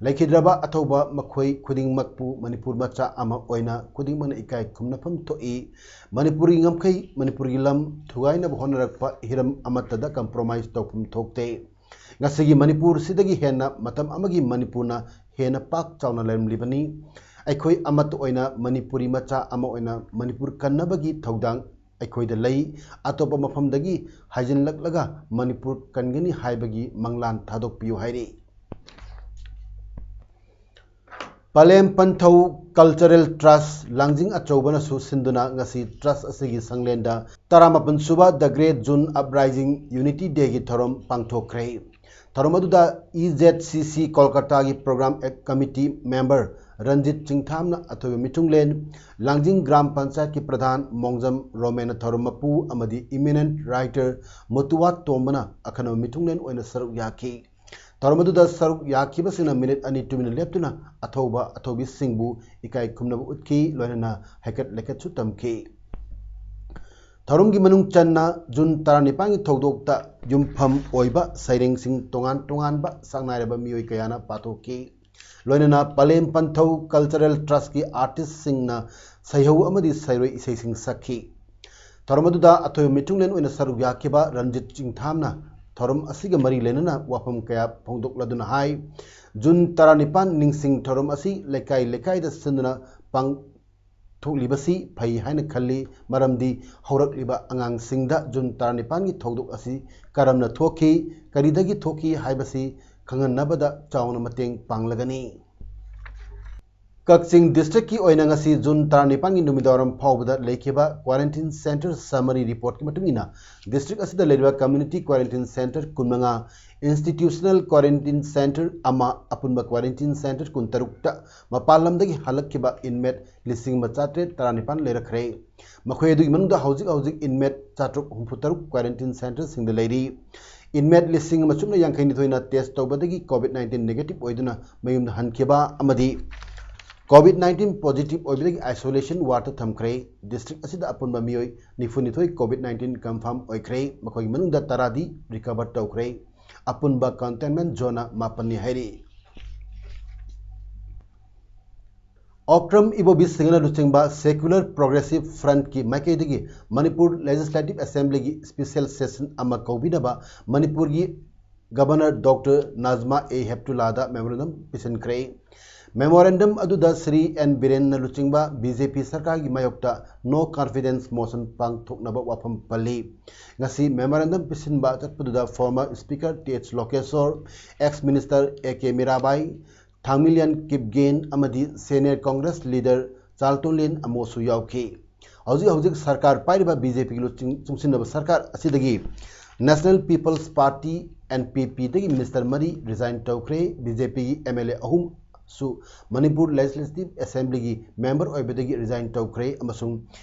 ꯂꯩꯈꯤꯗ꯭ꯔꯕ ꯑꯊꯧꯕ ꯃꯈꯣꯏ ꯈꯨꯗꯤꯡꯃꯛꯄꯨ ꯃꯅꯤꯄꯨꯔ ꯃꯆꯥ ꯑꯃ ꯑꯣꯏꯅ ꯈꯨꯗꯤꯡꯃꯛꯅ ꯏꯀꯥꯏ ꯈꯨꯝꯅꯐꯝ ꯊꯣꯛꯏ꯫ ꯃꯅꯤꯄꯨꯔꯒꯤ ꯉꯝꯈꯩ, ꯃꯅꯤꯄꯨꯔꯒꯤ ꯂꯝ ꯊꯨꯒꯥꯏꯅꯕ ꯍꯣꯠꯅꯔꯛꯄ ꯍꯤꯔꯝ ꯑꯃꯠꯇꯗ compromise ꯇꯧꯐꯝ ꯊꯣꯛꯇꯦ꯫ ꯉꯁꯤꯒꯤ ꯃꯅꯤꯄꯨꯔꯁꯤꯗꯒꯤ ꯍꯦꯟꯅ ꯃꯇꯝ ꯑꯃꯒꯤ ꯃꯅꯤꯄꯨꯔꯅ ꯍꯦꯟꯅ ꯄꯥꯛ ꯆꯥꯎꯅ ꯂꯩꯔꯝꯂꯤꯕꯅꯤ꯫ ꯑꯩꯈꯣꯏ ꯑꯃꯠꯇ ꯑꯣꯏꯅ ꯃꯅꯤꯄꯨꯔꯤ ꯃꯆꯥ ꯑꯃ ꯑꯣꯏꯅ ꯃꯅꯤꯄꯨꯔ ꯀꯟꯅꯕꯒꯤ ꯊꯧꯗꯥꯡ ꯑꯩꯈꯣꯏꯗ ꯂꯩ꯫ ꯑꯇꯣꯞꯄ ꯃꯐꯝꯗꯒꯤ ꯍꯥꯏꯖꯤꯜꯂꯛꯂꯒ ꯃꯅꯤꯄꯨꯔ ꯀꯟꯒꯅꯤ ꯍꯥꯏꯕꯒꯤ ꯃꯪꯂꯥꯟ ꯊꯥꯗꯣꯛꯄꯤꯌꯨ ꯍꯥꯏꯔꯤ꯫ ꯄꯂꯦꯝ ꯄꯟꯊꯧ Cultural Trust ꯂꯥꯡꯖꯤꯡ ꯑꯆꯧꯕꯅꯁꯨ ꯁꯤꯟꯗꯨꯅ ꯉꯁꯤ trust ꯑꯁꯤꯒꯤ ꯁꯪꯂꯦꯟꯗ ꯇꯔꯥꯃꯥꯄꯟ ꯁꯨꯕ The Great June Uprising Unity Dayꯒꯤ ꯊꯧꯔꯝ ꯄꯥꯡꯊꯣꯛꯈ꯭ꯔꯦ꯫ ꯊꯧꯔꯝ ꯑꯗꯨꯗ E Z C C ꯀꯣꯜꯀꯇꯥꯒꯤ program committee member Ranjit ꯆꯤꯡꯊꯥꯝꯅ ꯑꯊꯣꯏꯕ ꯃꯤꯊꯨꯡꯂꯦꯟ, ꯂꯥꯡꯖꯤꯡ ꯒ꯭ꯔꯥꯝ ꯄꯟꯆꯥꯌꯠꯀꯤ ꯄ꯭ꯔꯙꯥꯟ ꯃꯣꯡꯖꯝ ꯔꯣꯃꯦꯟꯅ ꯊꯧꯔꯝ ꯃꯄꯨ ꯑꯃꯗꯤ eminent writer ꯃꯨꯇꯨꯋꯥꯠ ꯇꯣꯝꯕꯅ ꯑꯈꯟꯅꯕ ꯃꯤꯊꯨꯡꯂꯦꯟ ꯑꯣꯏꯅ ꯁꯔꯨꯛ ꯌꯥꯈꯤ꯫ ꯊꯧꯔꯝ ꯑꯗꯨꯗ ꯁꯔꯨꯛ ꯌꯥꯈꯤꯕꯁꯤꯡꯅ ꯃꯤꯅꯤꯠ ꯑꯅꯤ ꯇꯨꯃꯤꯟꯅ ꯂꯦꯞꯇꯨꯅ ꯑꯊꯧꯕ ꯑꯊꯧꯕꯤꯁꯤꯡꯕꯨ ꯏꯀꯥꯏ ꯈꯨꯝꯅꯕ ꯎꯠꯈꯤ, ꯂꯣꯏꯅꯅ ꯍꯩꯀꯠ ꯂꯩꯀꯠꯁꯨ ꯇꯝꯈꯤ꯫ ꯊꯧꯔꯝꯒꯤ ꯃꯅꯨꯡ ꯆꯟꯅ ꯖꯨꯟ ꯇꯔꯥꯅꯤꯄꯥꯟꯒꯤ ꯊꯧꯗꯣꯛꯇ ꯌꯨꯝꯐꯝ ꯑꯣꯏꯕ ꯁꯩꯔꯦꯡꯁꯤꯡ ꯇꯣꯉꯥꯟ ꯇꯣꯉꯥꯟꯕ ꯁꯛꯅꯥꯏꯔꯕ ꯃꯤꯑꯣꯏ ꯀꯌꯥꯅ ꯄꯥꯊꯣꯛꯈꯤ꯫ ꯂꯣꯏꯅꯅ ꯄꯂꯦꯝ ꯄꯟꯊꯧ Cultural Trustꯀꯤ artistꯁꯤꯡꯅ ꯁꯩꯍꯧ ꯑꯃꯗꯤ ꯁꯩꯔꯣꯏ ꯏꯁꯩꯁꯤꯡ ꯁꯛꯈꯤ꯫ ꯊꯧꯔꯝ ꯑꯗꯨꯗ ꯑꯊꯣꯏꯕ ꯃꯤꯊꯨꯡꯂꯦꯟ ꯑꯣꯏꯅ ꯁꯔꯨꯛ ꯌꯥꯈꯤꯕ ꯔꯟꯖꯤꯠ ꯆꯤꯡꯊꯥꯝꯅ ꯊꯧꯔꯝ ꯑꯁꯤꯒ ꯃꯔꯤ ꯂꯩꯅꯅ ꯋꯥꯐꯝ ꯀꯌꯥ ꯐꯣꯡꯗꯣꯛꯂꯗꯨꯅ ꯍꯥꯏ, ꯖꯨꯟ ꯇꯔꯥꯅꯤꯄꯥꯟ ꯅꯤꯡꯁꯤꯡ ꯊꯧꯔꯝ ꯑꯁꯤ ꯂꯩꯀꯥꯏ ꯂꯩꯀꯥꯏꯗ ꯁꯤꯟꯗꯨꯅ ꯄꯥꯡ ꯊꯣꯛꯂꯤꯕꯁꯤ ꯐꯩ ꯍꯥꯏꯅ ꯈꯜꯂꯤ, ꯃꯔꯝꯗꯤ ꯍꯧꯔꯛꯂꯤꯕ ꯑꯉꯥꯡꯁꯤꯡꯗ ꯖꯨꯟ ꯇꯔꯥꯅꯤꯄꯥꯟꯒꯤ ꯊꯧꯗꯣꯛ ꯑꯁꯤ ꯀꯔꯝꯅ ꯊꯣꯛꯈꯤ, ꯀꯔꯤꯗꯒꯤ ꯊꯣꯛꯈꯤ ꯍꯥꯏꯕꯁꯤ ꯈꯪꯍꯟꯅꯕꯗ ꯆꯥꯎꯅ ꯃꯇꯦꯡ ꯄꯥꯡꯂꯒꯅꯤ꯫ ꯀꯛꯆꯤꯡ district ꯀꯤ ꯑꯣꯏꯅ ꯉꯁꯤ June ꯇꯔꯥꯅꯤꯄꯥꯟꯒꯤ ꯅꯨꯃꯤꯗꯥꯡꯋꯥꯏꯔꯝ ꯐꯥꯎꯕꯗ ꯂꯩꯈꯤꯕ quarantine centre summary report ꯀꯤ ꯃꯇꯨꯡ ꯏꯟꯅ, district ꯑꯁꯤꯗ ꯂꯩꯔꯤꯕ community quarantine centre ꯀꯨꯟꯃꯉꯥ, institutional quarantine centre ꯑꯃ, ꯑꯄꯨꯟꯕ quarantine centre ꯀꯨꯟꯇꯔꯨꯛꯇ ꯃꯄꯥꯟ ꯂꯝꯗꯒꯤ ꯍꯜꯂꯛꯈꯤꯕ inmate ꯂꯤꯁꯤꯡ ꯑꯃ ꯆꯥꯇ꯭ꯔꯦꯠ ꯇꯔꯥꯅꯤꯄꯥꯟ ꯂꯩꯔꯛꯈ꯭ꯔꯦ꯫ ꯃꯈꯣꯏ ꯑꯗꯨꯒꯤ ꯃꯅꯨꯡꯗ ꯍꯧꯖꯤꯛ ꯍꯧꯖꯤꯛ inmate ꯆꯥꯇ꯭ꯔꯨꯛ ꯍꯨꯝꯐꯨ ꯇꯔꯨꯛ quarantine centre ꯁꯤꯡꯗ ꯂꯩꯔꯤ꯫ Inmate ꯂꯤꯁꯤꯡ ꯑꯃ ꯆꯨꯝꯅ ꯌꯥꯡꯈꯩ ꯅꯤꯊꯣꯏꯅ test ꯇꯧꯕꯗꯒꯤ COVID nineteen negative ꯑꯣꯏꯗꯨꯅ ꯃꯌꯨꯝꯗ ꯍꯟꯈꯤꯕ ꯑꯃꯗꯤ COVID nineteen positive ꯑꯣꯏꯕꯗꯒꯤ isolation ward ꯇ ꯊꯝꯈ꯭ꯔꯦ꯫ District ꯑꯁꯤꯗ ꯑꯄꯨꯟꯕ ꯃꯤꯑꯣꯏ ꯅꯤꯐꯨ ꯅꯤꯊꯣꯏ COVID nineteen confirm ꯑꯣꯏꯈ꯭ꯔꯦ꯫ ꯃꯈꯣꯏꯒꯤ ꯃꯅꯨꯡꯗ ꯇꯔꯥꯗꯤ recover ꯇꯧꯈ꯭ꯔꯦ꯫ ꯑꯄꯨꯟꯕ containment zone ꯅ ꯃꯥꯄꯟꯅꯤ ꯍꯥꯏꯔꯤ꯫ ꯑꯣꯀ꯭ꯔꯝ ꯏꯕꯣꯕꯤ ꯁꯤꯡꯍꯅ ꯂꯨꯆꯤꯡꯕ Secular Progressive Front ꯀꯤ ꯃꯥꯏꯀꯩꯗꯒꯤ ꯃꯅꯤꯄꯨꯔ Legislative Assembly ꯒꯤ special session ꯑꯃ ꯀꯧꯕꯤꯅꯕ ꯃꯅꯤꯄꯨꯔꯒꯤ Governor Doctor ꯅꯥꯖꯃꯥ ꯑꯦ ꯍꯦꯞꯇꯨꯂꯥꯗ memorandum ꯄꯤꯁꯤꯟꯈ꯭ꯔꯦ꯫ Memorandum ꯑꯗꯨꯗ ꯁ꯭ꯔꯤ ꯑꯦꯟ ꯕꯤꯔꯦꯟꯅ ꯂꯨꯆꯤꯡꯕ BJP ꯁꯔꯀꯥꯔꯒꯤ ꯃꯥꯌꯣꯛꯇ no confidence motion ꯄꯥꯡꯊꯣꯛꯅꯕ ꯋꯥꯐꯝ ꯄꯜꯂꯤ꯫ ꯉꯁꯤ memorandum ꯄꯤꯁꯤꯟꯕ ꯆꯠꯄꯗꯨꯗ former Speaker T H Lokeshore, ex Minister A K Mirabai, Thangminlien Kipgen ꯑꯃꯗꯤ senior Congress leader ꯆꯥꯜꯇꯣꯂꯦꯟ ꯑꯃꯣꯁꯨ ꯌꯥꯎꯈꯤ꯫ ꯍꯧꯖꯤꯛ ꯍꯧꯖꯤꯛ ꯁꯔꯀꯥꯔ ꯄꯥꯏꯔꯤꯕ BJP ꯒꯤ ꯂꯨꯆꯤꯡ-, ꯆꯨꯡꯁꯤꯟꯅꯕ ꯁꯔꯀꯥꯔ ꯑꯁꯤꯗꯒꯤ National People's Party, NPP ꯗꯒꯤ minister ꯃꯔꯤ resign ꯇꯧꯈ꯭ꯔꯦ꯫ BJP ꯒꯤ MLA ꯑꯍꯨꯝꯁꯨ ꯃꯅꯤꯄꯨꯔ Legislative Assembly ꯒꯤ member ꯑꯣꯏꯕꯗꯒꯤ resign ꯇꯧꯈ꯭ꯔꯦ ꯑꯃꯁꯨꯡ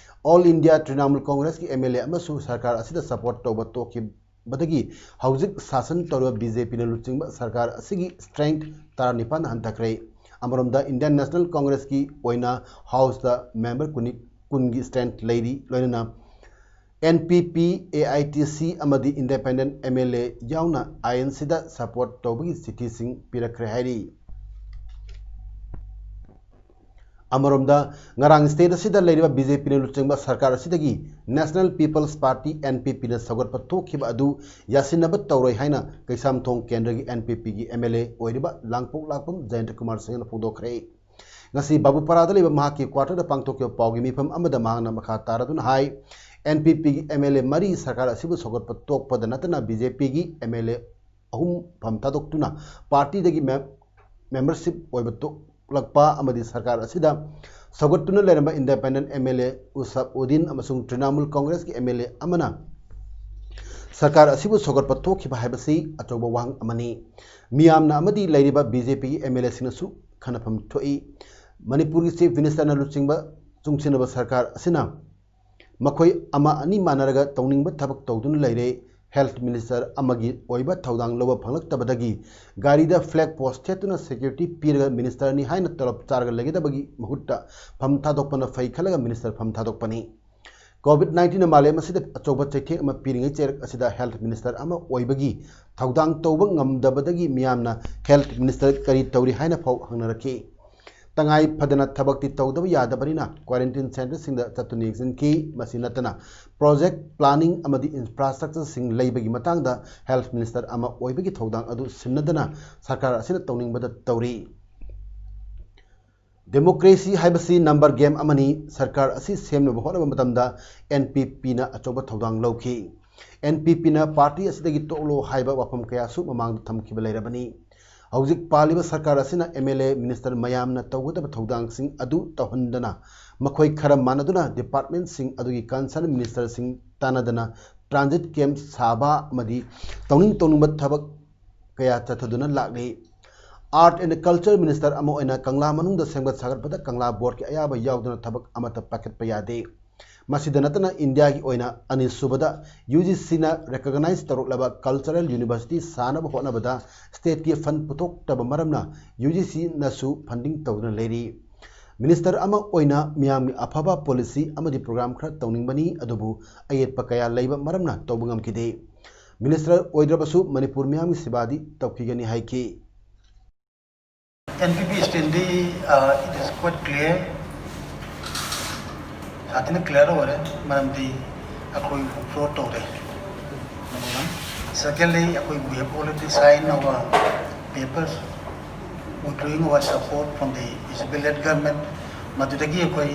All India Trinamool Congress ꯀꯤ MLA ꯑꯃꯁꯨ ꯁꯔꯀꯥꯔ ꯑꯁꯤꯗ support ꯇꯧꯕ ꯇꯣꯛꯈꯤ꯫ ꯕꯗꯒꯤ ꯍꯧꯖꯤꯛ ꯁꯥꯁꯟ ꯇꯧꯔꯤꯕ BJP ꯅ ꯂꯨꯆꯤꯡꯕ ꯁꯔꯀꯥꯔ ꯑꯁꯤꯒꯤ strength ꯇꯔꯥꯅꯤꯄꯥꯟ ꯍꯟꯊꯈ꯭ꯔꯦ꯫ ꯑꯃꯔꯣꯝꯗ Indian National Congress ꯀꯤ ꯑꯣꯏꯅ House ꯇ member ꯀꯨꯟ, ꯀꯨꯟꯒꯤ strength ꯂꯩꯔꯤ, ꯂꯣꯏꯅꯅ NPP, AITC ꯑꯃꯗꯤ independent MLA ꯌꯥꯎꯅ INC ꯗ support ꯇꯧꯕꯒꯤ ꯆꯤꯊꯤꯁꯤꯡ ꯄꯤꯔꯛꯈ꯭ꯔꯦ ꯍꯥꯏꯔꯤ꯫ ꯑꯃꯔꯣꯝꯗ, ꯉꯔꯥꯡ state ꯑꯁꯤꯗ ꯂꯩꯔꯤꯕ BJP ꯅ ꯂꯨꯆꯤꯡꯕ ꯁꯔꯀꯥꯔ ꯑꯁꯤꯗꯒꯤ National People's Party, NPP ꯅ ꯁꯧꯒꯠꯄ ꯊꯣꯛꯈꯤꯕ ꯑꯗꯨ ꯌꯥꯁꯤꯟꯅꯕ ꯇꯧꯔꯣꯏ ꯍꯥꯏꯅ ꯀꯩꯁꯥꯝꯊꯣꯡ ꯀꯦꯟꯗ꯭ꯔꯒꯤ NPP ꯒꯤ MLA ꯑꯣꯏꯔꯤꯕ ꯂꯥꯡꯄꯣꯛ ꯂꯥꯛꯄꯝ ꯖꯌꯟꯇ ꯀꯨꯃꯥꯔ ꯁꯤꯡꯍꯅ ꯐꯣꯡꯗꯣꯛꯈ꯭ꯔꯦ꯫ ꯉꯁꯤ ꯕꯥꯕꯨꯄꯥꯔꯥꯗ ꯂꯩꯕ ꯃꯍꯥꯛꯀꯤ quarter ꯗ ꯄꯥꯡꯊꯣꯛꯈꯤꯕ ꯄꯥꯎꯒꯤ ꯃꯤꯐꯝ ꯑꯃꯗ ꯃꯍꯥꯛꯅ ꯃꯈꯥ ꯇꯥꯔꯗꯨꯅ ꯍꯥꯏ, NPP ꯒꯤ MLA ꯃꯔꯤ ꯁꯔꯀꯥꯔ ꯑꯁꯤꯕꯨ ꯁꯧꯒꯠꯄ ꯇꯣꯛꯄꯗ ꯅꯠꯇꯅ BJP ꯒꯤ MLA ꯑꯍꯨꯝ ꯐꯝ ꯊꯥꯗꯣꯛꯇꯨꯅ party ꯗꯒꯤ mem-, membership ꯑꯣꯏꯕ ꯇꯣꯛ-, ꯊꯣꯛꯂꯛꯄ ꯑꯃꯗꯤ ꯁꯔꯀꯥꯔ ꯑꯁꯤꯗ ꯁꯧꯒꯠꯇꯨꯅ ꯂꯩꯔꯝꯕ independent MLA ꯎꯁꯥꯞ ꯎꯗꯤꯟ ꯑꯃꯁꯨꯡ ꯇ꯭ꯔꯤꯅꯥꯃꯨꯜ ꯀꯪꯒ꯭ꯔꯦꯁꯀꯤ MLA ꯑꯃꯅ ꯁꯔꯀꯥꯔ ꯑꯁꯤꯕꯨ ꯁꯧꯒꯠꯄ ꯊꯣꯛꯈꯤꯕ ꯍꯥꯏꯕꯁꯤ ꯑꯆꯧꯕ ꯋꯥꯍꯪ ꯑꯃꯅꯤ꯫ ꯃꯤꯌꯥꯝꯅ ꯑꯃꯗꯤ ꯂꯩꯔꯤꯕ BJPꯒꯤ MLAꯁꯤꯡꯅꯁꯨ ꯈꯟꯅꯐꯝ ꯊꯣꯛꯏ꯫ ꯃꯅꯤꯄꯨꯔꯒꯤ Chief Ministerꯅ ꯂꯨꯆꯤꯡꯕ ꯆꯨꯡꯁꯤꯟꯅꯕ ꯁꯔꯀꯥꯔ ꯑꯁꯤꯅ ꯃꯈꯣꯏ ꯑꯃ ꯑꯅꯤ ꯃꯥꯟꯅꯔꯒ ꯇꯧꯅꯤꯡꯕ ꯊꯕꯛ ꯇꯧꯗꯨꯅ ꯂꯩꯔꯦ꯫ Health Minister ꯑꯃꯒꯤ ꯑꯣꯏꯕ ꯊꯧꯗꯥꯡ ꯂꯧꯕ ꯐꯪꯂꯛꯇꯕꯗꯒꯤ ꯒꯥꯔꯤꯗ flag post ꯊꯦꯠꯇꯨꯅ security ꯄꯤꯔꯒ ministerꯅꯤ ꯍꯥꯏꯅ ꯇꯣꯂꯣꯞ ꯆꯥꯔꯒ ꯂꯩꯒꯗꯕꯒꯤ ꯃꯍꯨꯠꯇ ꯐꯝ ꯊꯥꯗꯣꯛꯄꯅ ꯐꯩ ꯈꯜꯂꯒ minister ꯐꯝ ꯊꯥꯗꯣꯛꯄꯅꯤ꯫ COVID nineteenꯅ ꯃꯥꯂꯦꯝ ꯑꯁꯤꯗ ꯑꯆꯧꯕ ꯆꯩꯊꯦꯡ ꯑꯃ ꯄꯤꯔꯤꯉꯩ ꯆꯩꯔꯛ ꯑꯁꯤꯗ health minister ꯑꯃ ꯑꯣꯏꯕꯒꯤ ꯊꯧꯗꯥꯡ ꯇꯧꯕ ꯉꯝꯗꯕꯗꯒꯤ ꯃꯤꯌꯥꯝꯅ health minister ꯀꯔꯤ ꯇꯧꯔꯤ ꯍꯥꯏꯅ ꯐꯥꯎ ꯍꯪꯅꯔꯛꯈꯤ꯫ ꯇꯉꯥꯏ ꯐꯗꯅ ꯊꯕꯛꯇꯤ ꯇꯧꯗꯕ ꯌꯥꯗꯕꯅꯤꯅ quarantine centreꯁꯤꯡꯗ ꯆꯠꯇꯨꯅ ꯌꯦꯡꯁꯤꯟꯈꯤ꯫ ꯃꯁꯤ ꯅꯠꯇꯅ project planning ꯑꯃꯗꯤ infrastructureꯁꯤꯡ ꯂꯩꯕꯒꯤ ꯃꯇꯥꯡꯗ health minister ꯑꯃ ꯑꯣꯏꯕꯒꯤ ꯊꯧꯗꯥꯡ ꯑꯗꯨ ꯁꯤꯟꯅꯗꯅ ꯁꯔꯀꯥꯔ ꯑꯁꯤꯅ ꯇꯧꯅꯤꯡꯕꯗ ꯇꯧꯔꯤ꯫ Democracy ꯍꯥꯏꯕꯁꯤ number game ꯑꯃꯅꯤ꯫ ꯁꯔꯀꯥꯔ ꯑꯁꯤ ꯁꯦꯝꯅꯕ ꯍꯣꯠꯅꯕ ꯃꯇꯝꯗ NPPꯅ ꯑꯆꯧꯕ ꯊꯧꯗꯥꯡ ꯂꯧꯈꯤ꯫ NPPꯅ party ꯑꯁꯤꯗꯒꯤ ꯇꯣꯛꯂꯣ ꯍꯥꯏꯕ ꯋꯥꯐꯝ ꯀꯌꯥꯁꯨ ꯃꯃꯥꯡꯗ ꯊꯝꯈꯤꯕ ꯂꯩꯔꯕꯅꯤ꯫ ꯍꯧꯖꯤꯛ ꯄꯥꯜꯂꯤꯕ ꯁꯔꯀꯥꯔ ꯑꯁꯤꯅ MLA, minister ꯃꯌꯥꯝꯅ ꯇꯧꯒꯗꯕ ꯊꯧꯗꯥꯡꯁꯤꯡ ꯑꯗꯨ ꯇꯧꯍꯟꯗꯅ ꯃꯈꯣꯏ ꯈꯔ ꯃꯥꯟꯅꯗꯨꯅ departmentꯁꯤꯡ ꯑꯗꯨꯒꯤ concern ministerꯁꯤꯡ ꯇꯥꯟꯅꯗꯅ transit camp ꯁꯥꯕ ꯑꯃꯗꯤ ꯇꯧꯅꯤꯡ ꯇꯧꯅꯤꯡꯕ ꯊꯕꯛ ꯀꯌꯥ ꯆꯠꯊꯗꯨꯅ ꯂꯥꯛꯂꯤ꯫ Art and Culture Minister ꯑꯃ ꯑꯣꯏꯅ ꯀꯪꯂꯥ ꯃꯅꯨꯡꯗ ꯁꯦꯝꯒꯠ ꯁꯥꯒꯠꯄꯗ ꯀꯪꯂꯥ boardꯀꯤ ꯑꯌꯥꯕ ꯌꯥꯎꯗꯅ ꯊꯕꯛ ꯑꯃꯠꯇ ꯄꯥꯏꯈꯠꯄ ꯌꯥꯗꯦ꯫ ꯃꯁꯤꯗ ꯅꯠꯇꯅ ꯏꯟꯗꯤꯌꯥꯒꯤ ꯑꯣꯏꯅ ꯑꯅꯤꯁꯨꯕꯗ UGCꯅ recognize ꯇꯧꯔꯛꯂꯕ cultural university ꯁꯥꯅꯕ ꯍꯣꯠꯅꯕꯗ stateꯀꯤ fund ꯄꯨꯊꯣꯛꯇꯕ ꯃꯔꯝꯅ UGCꯅꯁꯨ funding ꯇꯧꯗꯨꯅ ꯂꯩꯔꯤ꯫ Minister ꯑꯃ ꯑꯣꯏꯅ ꯃꯤꯌꯥꯝꯒꯤ ꯑꯐꯕ policy ꯑꯃꯗꯤ program ꯈꯔ ꯇꯧꯅꯤꯡꯕꯅꯤ, ꯑꯗꯨꯕꯨ ꯑꯌꯦꯠꯄ ꯀꯌꯥ ꯂꯩꯕ ꯃꯔꯝꯅ ꯇꯧꯕ ꯉꯝꯈꯤꯗꯦ꯫ Minister ꯑꯣꯏꯗ꯭ꯔꯕꯁꯨ ꯃꯅꯤꯄꯨꯔ ꯃꯤꯌꯥꯝꯒꯤ ꯁꯦꯕꯥꯗꯤ ꯇꯧꯈꯤꯒꯅꯤ ꯍꯥꯏꯈꯤ꯫ NPP standꯗꯤ, uh, it is quite clear. ꯁꯥꯊꯤꯅ clear ꯑꯣꯏꯔꯦ, ꯃꯔꯝꯗꯤ ꯑꯩꯈꯣꯏ withdraw ꯇꯧꯔꯦ꯫ Number one꯫ Secondly, ꯑꯩꯈꯣꯏ we have already signed our papers withdrawing our support from the Israeli government꯫ ꯃꯗꯨꯗꯒꯤ ꯑꯩꯈꯣꯏ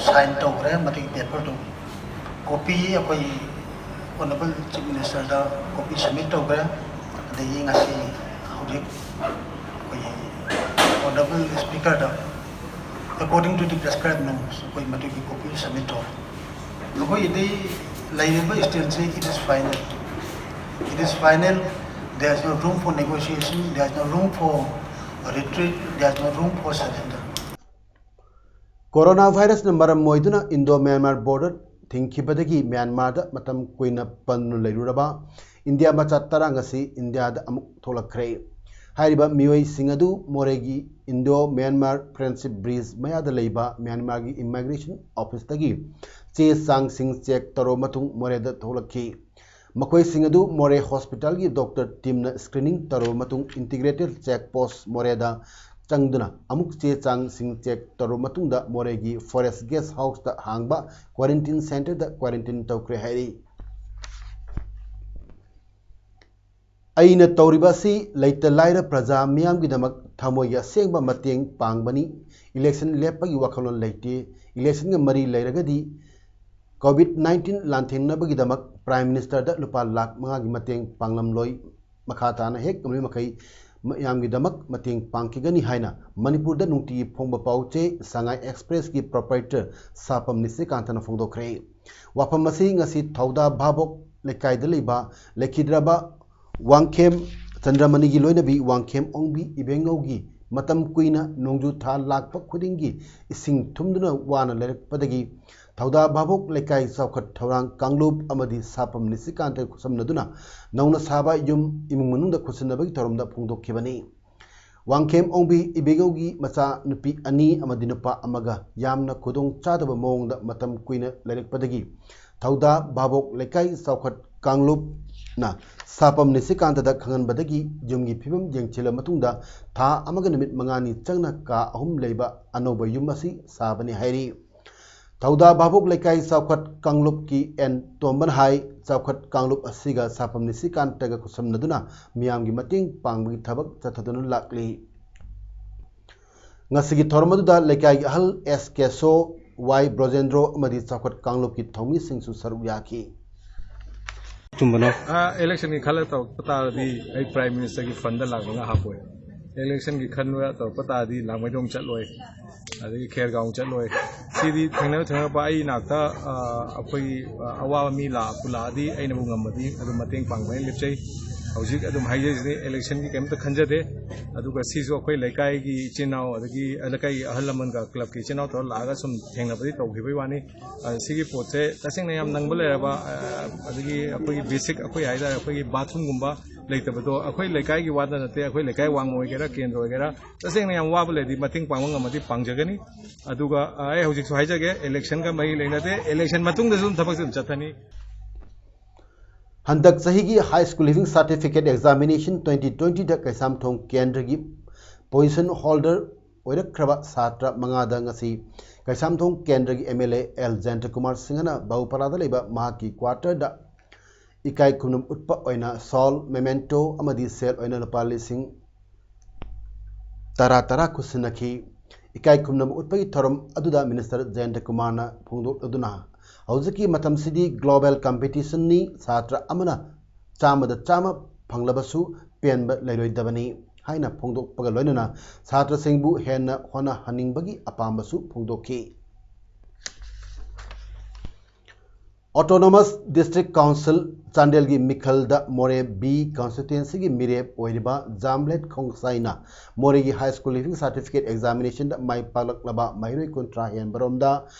sign ꯇꯧꯈ꯭ꯔꯦ ꯃꯗꯨꯒꯤ paperꯗꯨ꯫ Copy ꯑꯩꯈꯣꯏ Honourable Chief Ministerꯗ copy submit ꯇꯧꯈ꯭ꯔꯦ꯫ ꯑꯗꯒꯤ ꯉꯁꯤ ꯍꯧꯖꯤꯛ ꯑꯩꯈꯣꯏꯒꯤ Honorable Speaker the according to the prescribed norms ꯑꯩꯈꯣꯏ ꯃꯗꯨꯒꯤ copy submit ꯇꯧꯔꯦ꯫ ꯑꯩꯈꯣꯏꯒꯤꯗꯤ ꯂꯩꯔꯤꯕ stand ꯁꯤ it is final, it is final, there is no room for negotiation, there is no room for retreat, there is no room for surrender. Corona ꯚꯥꯏꯔꯁꯅ ꯃꯔꯝ ꯑꯣꯏꯗꯨꯅ Indo Myanmar border ꯊꯤꯡꯈꯤꯕꯗꯒꯤ ꯃ꯭ꯌꯥꯟꯃꯥꯔꯗ ꯃꯇꯝ ꯀꯨꯏꯅ ꯄꯟꯗꯨꯅ ꯂꯩꯔꯨꯔꯕ ꯏꯟꯗꯤꯌꯥ ꯃꯆꯥ ꯇꯔꯥ ꯉꯁꯤ ꯏꯟꯗꯤꯌꯥꯗ ꯑꯃꯨꯛ ꯊꯣꯛꯂꯛꯈ꯭ꯔꯦ꯫ ꯍꯥꯏꯔꯤꯕ ꯃꯤꯑꯣꯏꯁꯤꯡ ꯑꯗꯨ ꯃꯣꯔꯦꯒꯤ ꯏꯟꯗꯣ ꯃ꯭ꯌꯥꯟꯃꯥꯔ ꯐ꯭ꯔꯦꯟꯗꯁꯤꯞ ꯕ꯭ꯔꯤꯖ ꯃꯌꯥꯗ ꯂꯩꯕ ꯃ꯭ꯌꯥꯟꯃꯥꯔꯒꯤ ꯏꯃꯥꯏꯒ꯭ꯔꯦꯁꯟ ꯑꯣꯐꯤꯁꯇꯒꯤ ꯆꯦ ꯆꯥꯡꯁꯤꯡ ꯆꯦꯛ ꯇꯧꯔꯕ ꯃꯇꯨꯡ ꯃꯣꯔꯦꯗ ꯊꯣꯛꯂꯛꯈꯤ꯫ ꯃꯈꯣꯏꯁꯤꯡ ꯑꯗꯨ ꯃꯣꯔꯦ ꯍꯣꯁꯄꯤꯇꯥꯜꯒꯤ ꯗꯣꯛꯇꯔ ꯇꯤꯝꯅ ꯁ꯭ꯀ꯭ꯔꯤꯅꯤꯡ ꯇꯧꯔꯕ ꯃꯇꯨꯡ ꯏꯟꯇꯤꯒ꯭ꯔꯦꯇꯦꯗ ꯆꯦꯛ ꯄꯣꯁ ꯃꯣꯔꯦꯗ ꯆꯪꯗꯨꯅ ꯑꯃꯨꯛ ꯆꯦ ꯆꯥꯡꯁꯤꯡ ꯆꯦꯛ ꯇꯧꯔꯕ ꯃꯇꯨꯡꯗ ꯃꯣꯔꯦꯒꯤ ꯐꯣꯔꯦꯁ ꯒꯦꯁ ꯍꯥꯎꯁꯇ ꯍꯥꯡꯕ ꯀ꯭ꯋꯥꯔꯦꯟꯇꯤꯟ ꯁꯦꯟꯇꯔꯗ ꯀ꯭ꯋꯥꯔꯦꯟꯇꯤꯟ ꯇꯧꯈ꯭ꯔꯦ ꯍꯥꯏꯔꯤ꯫ ꯑꯩꯅ ꯇꯧꯔꯤꯕ ꯑꯁꯤ ꯂꯩꯇ ꯂꯥꯏꯔ ꯄ꯭ꯔꯖꯥ ꯃꯤꯌꯥꯝꯒꯤꯗꯃꯛ ꯊꯃꯣꯏꯒꯤ ꯑꯁꯦꯡꯕ ꯃꯇꯦꯡ ꯄꯥꯡꯕꯅꯤ꯫ ꯏꯂꯦꯛꯁꯟ ꯂꯦꯞꯄꯒꯤ ꯋꯥꯈꯜꯂꯣꯟ ꯂꯩꯇꯦ꯫ ꯏꯂꯦꯛꯁꯟꯒ ꯃꯔꯤ ꯂꯩꯔꯒꯗꯤ ꯀꯣꯚꯤꯗ ꯅꯥꯏꯟꯇꯤꯟ ꯂꯥꯟꯊꯦꯡꯅꯕꯒꯤꯗꯃꯛ ꯄ꯭ꯔꯥꯏꯝ ꯃꯤꯅꯤꯁꯇꯔꯗ ꯂꯨꯄꯥ ꯂꯥꯈ ꯃꯉꯥꯒꯤ ꯃꯇꯦꯡ ꯄꯥꯡꯂꯝꯂꯣꯏ꯫ ꯃꯈꯥ ꯇꯥꯅ ꯍꯦꯛ ꯉꯝꯂꯤꯕ ꯃꯈꯩ ꯃꯌꯥꯝꯒꯤꯗꯃꯛ ꯃꯇꯦꯡ ꯄꯥꯡꯈꯤꯒꯅꯤ ꯍꯥꯏꯅ ꯃꯅꯤꯄꯨꯔꯗ ꯅꯨꯡꯇꯤꯒꯤ ꯐꯣꯡꯕ ꯄꯥꯎ ꯆꯦ ꯁꯉꯥꯏ ꯑꯦꯛꯁꯄ꯭ꯔꯦꯁꯀꯤ ꯄ꯭ꯔꯣꯄ꯭ꯔꯥꯏꯇꯔ ꯁꯥꯄꯝ ꯅꯤꯁꯤꯀꯥꯟꯇꯅ ꯐꯣꯡꯗꯣꯛꯈ꯭ꯔꯦ꯫ ꯋꯥꯐꯝ ꯑꯁꯤ ꯉꯁꯤ ꯊꯧꯗꯥ ꯚꯥꯕꯣꯛ ꯂꯩꯀꯥꯏꯗ ꯂꯩꯕ ꯂꯩꯈꯤꯗ꯭ꯔꯕ ꯋꯥꯡꯈꯦꯝ ꯆꯟꯗ꯭ꯔꯃꯅꯤꯒꯤ ꯂꯣꯏꯅꯕꯤ ꯋꯥꯡꯈꯦꯝ ꯑꯣꯡꯕꯤ ꯏꯕꯦꯡꯉꯧꯒꯤ ꯃꯇꯝ ꯀꯨꯏꯅ ꯅꯣꯡꯖꯨ ꯊꯥ ꯂꯥꯛꯄ ꯈꯨꯗꯤꯡꯒꯤ ꯏꯁꯤꯡ ꯊꯨꯝꯗꯨꯅ ꯋꯥꯅ ꯂꯩꯔꯛꯄꯗꯒꯤ ꯊꯧꯗꯥ ꯚꯥꯕꯣꯛ ꯂꯩꯀꯥꯏ ꯆꯥꯎꯈꯠ ꯊꯧꯔꯥꯡ ꯀꯥꯡꯂꯨꯞ ꯑꯃꯗꯤ ꯁꯥꯄꯝ ꯅꯤꯁꯤꯀꯥꯟꯇ ꯈꯨꯠꯁꯝꯅꯗꯨꯅ ꯅꯧꯅ ꯁꯥꯕ ꯌꯨꯝ ꯏꯃꯨꯡ ꯃꯅꯨꯡꯗ ꯈꯨꯠꯁꯤꯟꯅꯕꯒꯤ ꯊꯧꯔꯝꯗ ꯐꯣꯡꯗꯣꯛꯈꯤꯕꯅꯤ꯫ ꯋꯥꯡꯈꯦꯝ ꯑꯣꯡꯕꯤ ꯏꯕꯦꯒꯧꯒꯤ ꯃꯆꯥ ꯅꯨꯄꯤ ꯑꯅꯤ ꯑꯃꯗꯤ ꯅꯨꯄꯥ ꯑꯃꯒ ꯌꯥꯝꯅ ꯈꯨꯗꯣꯡ ꯆꯥꯗꯕ ꯃꯑꯣꯡꯗ ꯃꯇꯝ ꯀꯨꯏꯅ ꯂꯩꯔꯛꯄꯗꯒꯤ ꯊꯧꯗꯥ ꯚꯥꯕꯣꯛ ꯂꯩꯀꯥꯏ ꯆꯥꯎꯈꯠ ꯀꯥꯡꯂꯨꯞꯅ ꯁꯥꯄꯝ ꯅꯤꯁꯤꯀꯥꯟꯇꯗ ꯈꯪꯍꯟꯕꯗꯒꯤ ꯌꯨꯝꯒꯤ ꯐꯤꯕꯝ ꯌꯦꯡꯁꯤꯜꯂ ꯃꯇꯨꯡꯗ ꯊꯥ ꯑꯃꯒ ꯅꯨꯃꯤꯠ ꯃꯉꯥꯅꯤ ꯆꯪꯅ ꯀꯥ ꯑꯍꯨꯝ ꯂꯩꯕ ꯑꯅꯧꯕ ꯌꯨꯝ ꯑꯁꯤ ꯁꯥꯕꯅꯤ ꯍꯥꯏꯔꯤ꯫ ꯊꯧꯗꯥ ꯚꯥꯕꯣꯛ ꯂꯩꯀꯥꯏ ꯆꯥꯎꯈꯠ ꯀꯥꯡꯂꯨꯞꯀꯤ ꯑꯦꯟ ꯇꯣꯝꯕꯅ ꯍꯥꯏ, ꯆꯥꯎꯈꯠ ꯀꯥꯡꯂꯨꯞ ꯑꯁꯤꯒ ꯁꯥꯐꯝ ꯅꯤꯁꯤꯀꯥꯟꯇꯒ ꯈꯨꯠꯁꯝꯅꯗꯨꯅ ꯃꯤꯌꯥꯝꯒꯤ ꯃꯇꯦꯡ ꯄꯥꯡꯕꯒꯤ ꯊꯕꯛ ꯆꯠꯊꯗꯨꯅ ꯂꯥꯛꯂꯤ꯫ ꯉꯁꯤꯒꯤ ꯊꯧꯔꯝ ꯑꯗꯨꯗ ꯂꯩꯀꯥꯏꯒꯤ ꯑꯍꯜ ꯑꯦꯁ ꯀꯦꯁꯣ, ꯋꯥꯏ ꯕ꯭ꯔꯣꯖꯦꯟꯗ꯭ꯔꯣ ꯑꯃꯗꯤ ꯆꯥꯎꯈꯠ ꯀꯥꯡꯂꯨꯞꯀꯤ ꯊꯧꯃꯤꯁꯤꯡꯁꯨ ꯁꯔꯨꯛ ꯌꯥꯈꯤ꯫ ꯑ, ꯏꯂꯦꯛꯁꯟꯒꯤ ꯈꯜꯂ ꯇꯧꯔꯛꯄ ꯇꯥꯔꯗꯤ ꯑꯩ ꯄ꯭ꯔꯥꯏꯝ ꯃꯤꯅꯤꯁꯇꯔꯒꯤ ꯐꯟꯗ ꯂꯥꯛ ꯃꯉꯥ ꯍꯥꯞꯄꯣꯏ꯫ ꯏꯂꯦꯛꯁꯟꯒꯤ ꯈꯟꯕ ꯇꯧꯔꯛꯄ ꯇꯥꯔꯗꯤ ꯂꯥꯡꯃꯩꯗꯣꯡ ꯆꯠꯂꯣꯏ, ꯑꯗꯒꯤ ꯈꯦꯔꯒꯥꯎ ꯆꯠꯂꯣꯏ꯫ ꯁꯤꯗꯤ ꯊꯦꯡꯅ ꯊꯦꯡꯅꯔꯛꯄ ꯑꯩ ꯏꯅꯥꯛꯇ, ꯑ, ꯑꯩꯈꯣꯏꯒꯤ, ꯑ, ꯑꯋꯥꯕ ꯃꯤ ꯂꯥꯛꯄꯨ ꯂꯥꯛꯑꯗꯤ ꯑꯩꯅꯕꯨ ꯉꯝꯃꯗꯤ ꯑꯗꯨꯝ ꯃꯇꯦꯡ ꯄꯥꯡꯕ ꯍꯥꯏꯅ ꯂꯦꯞꯆꯩ꯫ ꯍꯧꯖꯤꯛ ꯑꯗꯨꯝ ꯍꯥꯏꯖꯔꯤꯁꯤꯅꯤ, ꯏꯂꯦꯛꯁꯟꯒꯤ ꯀꯩꯝꯇ ꯈꯟꯖꯗꯦ꯫ ꯑꯗꯨꯒ ꯁꯤꯁꯨ ꯑꯩꯈꯣꯏ ꯂꯩꯀꯥꯏꯒꯤ ꯏꯆꯤꯟ ꯏꯅꯥꯎ, ꯑꯗꯒꯤ ꯂꯩꯀꯥꯏꯒꯤ ꯑꯍꯜ ꯂꯃꯟꯒ ꯀ꯭ꯂꯕꯀꯤ ꯏꯆꯤꯟ ꯏꯅꯥꯎ ꯇꯧꯔ ꯂꯥꯛꯑꯒ ꯁꯨꯝ ꯊꯦꯡꯅꯕꯗꯤ ꯇꯧꯈꯤꯕꯒꯤ ꯋꯥꯅꯤ꯫ ꯑ, ꯁꯤꯒꯤ ꯄꯣꯠꯁꯦ ꯇꯁꯦꯡꯅ ꯌꯥꯝ ꯅꯪꯕ ꯂꯩꯔꯕ, ꯑ, ꯑꯗꯒꯤ ꯑꯩꯈꯣꯏꯒꯤ ꯕꯦꯁꯤꯛ, ꯑꯩꯈꯣꯏ ꯍꯥꯏꯇꯥꯔꯦ, ꯑꯩꯈꯣꯏꯒꯤ ꯕꯥꯊꯔꯨꯝꯒꯨꯝꯕ ꯂꯩꯇꯕꯗꯣ ꯑꯩꯈꯣꯏ ꯂꯩꯀꯥꯏꯒꯤ ꯋꯥꯗ ꯅꯠꯇꯦ, ꯑꯩꯈꯣꯏ ꯂꯩꯀꯥꯏ ꯋꯥꯡꯃ ꯑꯣꯏꯒꯦꯔꯥ, ꯀꯦꯟꯗ꯭ꯔ ꯑꯣꯏꯒꯦꯔꯥ, ꯇꯁꯦꯡꯅ ꯌꯥꯝ ꯋꯥꯕ ꯂꯩꯔꯗꯤ ꯃꯇꯦꯡ ꯄꯥꯡꯕ ꯉꯝꯃꯗꯤ ꯄꯥꯡꯖꯒꯅꯤ꯫ ꯑꯗꯨꯒ, ꯑ, ꯑꯩ ꯍꯧꯖꯤꯛꯁꯨ ꯍꯥꯏꯖꯒꯦ, ꯏꯂꯦꯛꯁꯟꯒ ꯃꯔꯤ ꯂꯩꯅꯗꯦ, ꯏꯂꯦꯛꯁꯟ ꯃꯇꯨꯡꯗꯁꯨ ꯑꯗꯨꯝ ꯊꯕꯛꯁꯦ ꯑꯗꯨꯝ ꯆꯠꯊꯅꯤ꯫ ꯍꯟꯗꯛ ꯆꯍꯤꯒꯤ High School Leaving Certificate Examination twenty twenty ꯗ ꯀꯩꯁꯥꯝꯊꯣꯡ ꯀꯦꯟꯗ꯭ꯔꯒꯤ position holder ꯑꯣꯏꯔꯛꯈ꯭ꯔꯕ ꯁꯥꯇ꯭ꯔ ꯃꯉꯥꯗ ꯉꯁꯤ ꯀꯩꯁꯥꯝꯊꯣꯡ ꯀꯦꯟꯗ꯭ꯔꯒꯤ M L A L ꯖꯌꯟꯇꯀꯨꯃꯥꯔ ꯁꯤꯡꯍꯅ ꯕꯍꯨꯄꯥꯔꯥꯗ ꯂꯩꯕ ꯃꯍꯥꯛꯀꯤ quarter ꯗ ꯏꯀꯥꯏ ꯈꯨꯝꯅꯕ ꯎꯠꯄ ꯑꯣꯏꯅ shawl, memento ꯑꯃꯗꯤ ꯁꯦꯜ ꯑꯣꯏꯅ ꯂꯨꯄꯥ ꯂꯤꯁꯤꯡ ꯇꯔꯥ ꯇꯔꯥ ꯈꯨꯠꯁꯤꯟꯅꯈꯤ꯫ ꯏꯀꯥꯏ ꯈꯨꯝꯅꯕ ꯎꯠꯄꯒꯤ ꯊꯧꯔꯝ ꯑꯗꯨꯗ Minister ꯖꯌꯟꯇꯀꯨꯃꯥꯔꯅ ꯐꯣꯡꯗꯣꯛꯂꯗꯨꯅ, ꯍꯧꯖꯤꯛꯀꯤ ꯃꯇꯝꯁꯤꯗꯤ global competition ꯅꯤ, ꯁꯥꯇ꯭ꯔ ꯑꯃꯅ ꯆꯥꯝꯃꯗ ꯆꯥꯝꯃ ꯐꯪꯂꯕꯁꯨ ꯄꯦꯟꯕ ꯂꯩꯔꯣꯏꯗꯕꯅꯤ ꯍꯥꯏꯅ ꯐꯣꯡꯗꯣꯛꯄꯒ ꯂꯣꯏꯅꯅ ꯁꯥꯇ꯭ꯔꯁꯤꯡꯕꯨ ꯍꯦꯟꯅ ꯍꯣꯠꯅꯍꯟꯅꯤꯡꯕꯒꯤ ꯑꯄꯥꯝꯕꯁꯨ ꯐꯣꯡꯗꯣꯛꯈꯤ꯫ Autonomous District Council ꯆꯥꯟꯗꯦꯜꯒꯤ ꯃꯤꯈꯜꯗ ꯃꯣꯔꯦ B constituency ꯒꯤ ꯃꯤꯔꯦꯞ ꯑꯣꯏꯔꯤꯕ ꯖꯥꯝꯂꯦꯠ ꯈꯣꯡꯁꯥꯏꯅ ꯃꯣꯔꯦꯒꯤ High School Leaving Certificate Examination ꯗ ꯃꯥꯏ ꯄꯥꯛꯂꯛꯂꯕ ꯃꯍꯩꯔꯣꯏ ꯀꯨꯟꯊ꯭ꯔꯥ ꯍꯦꯟꯕꯔꯣꯝꯗ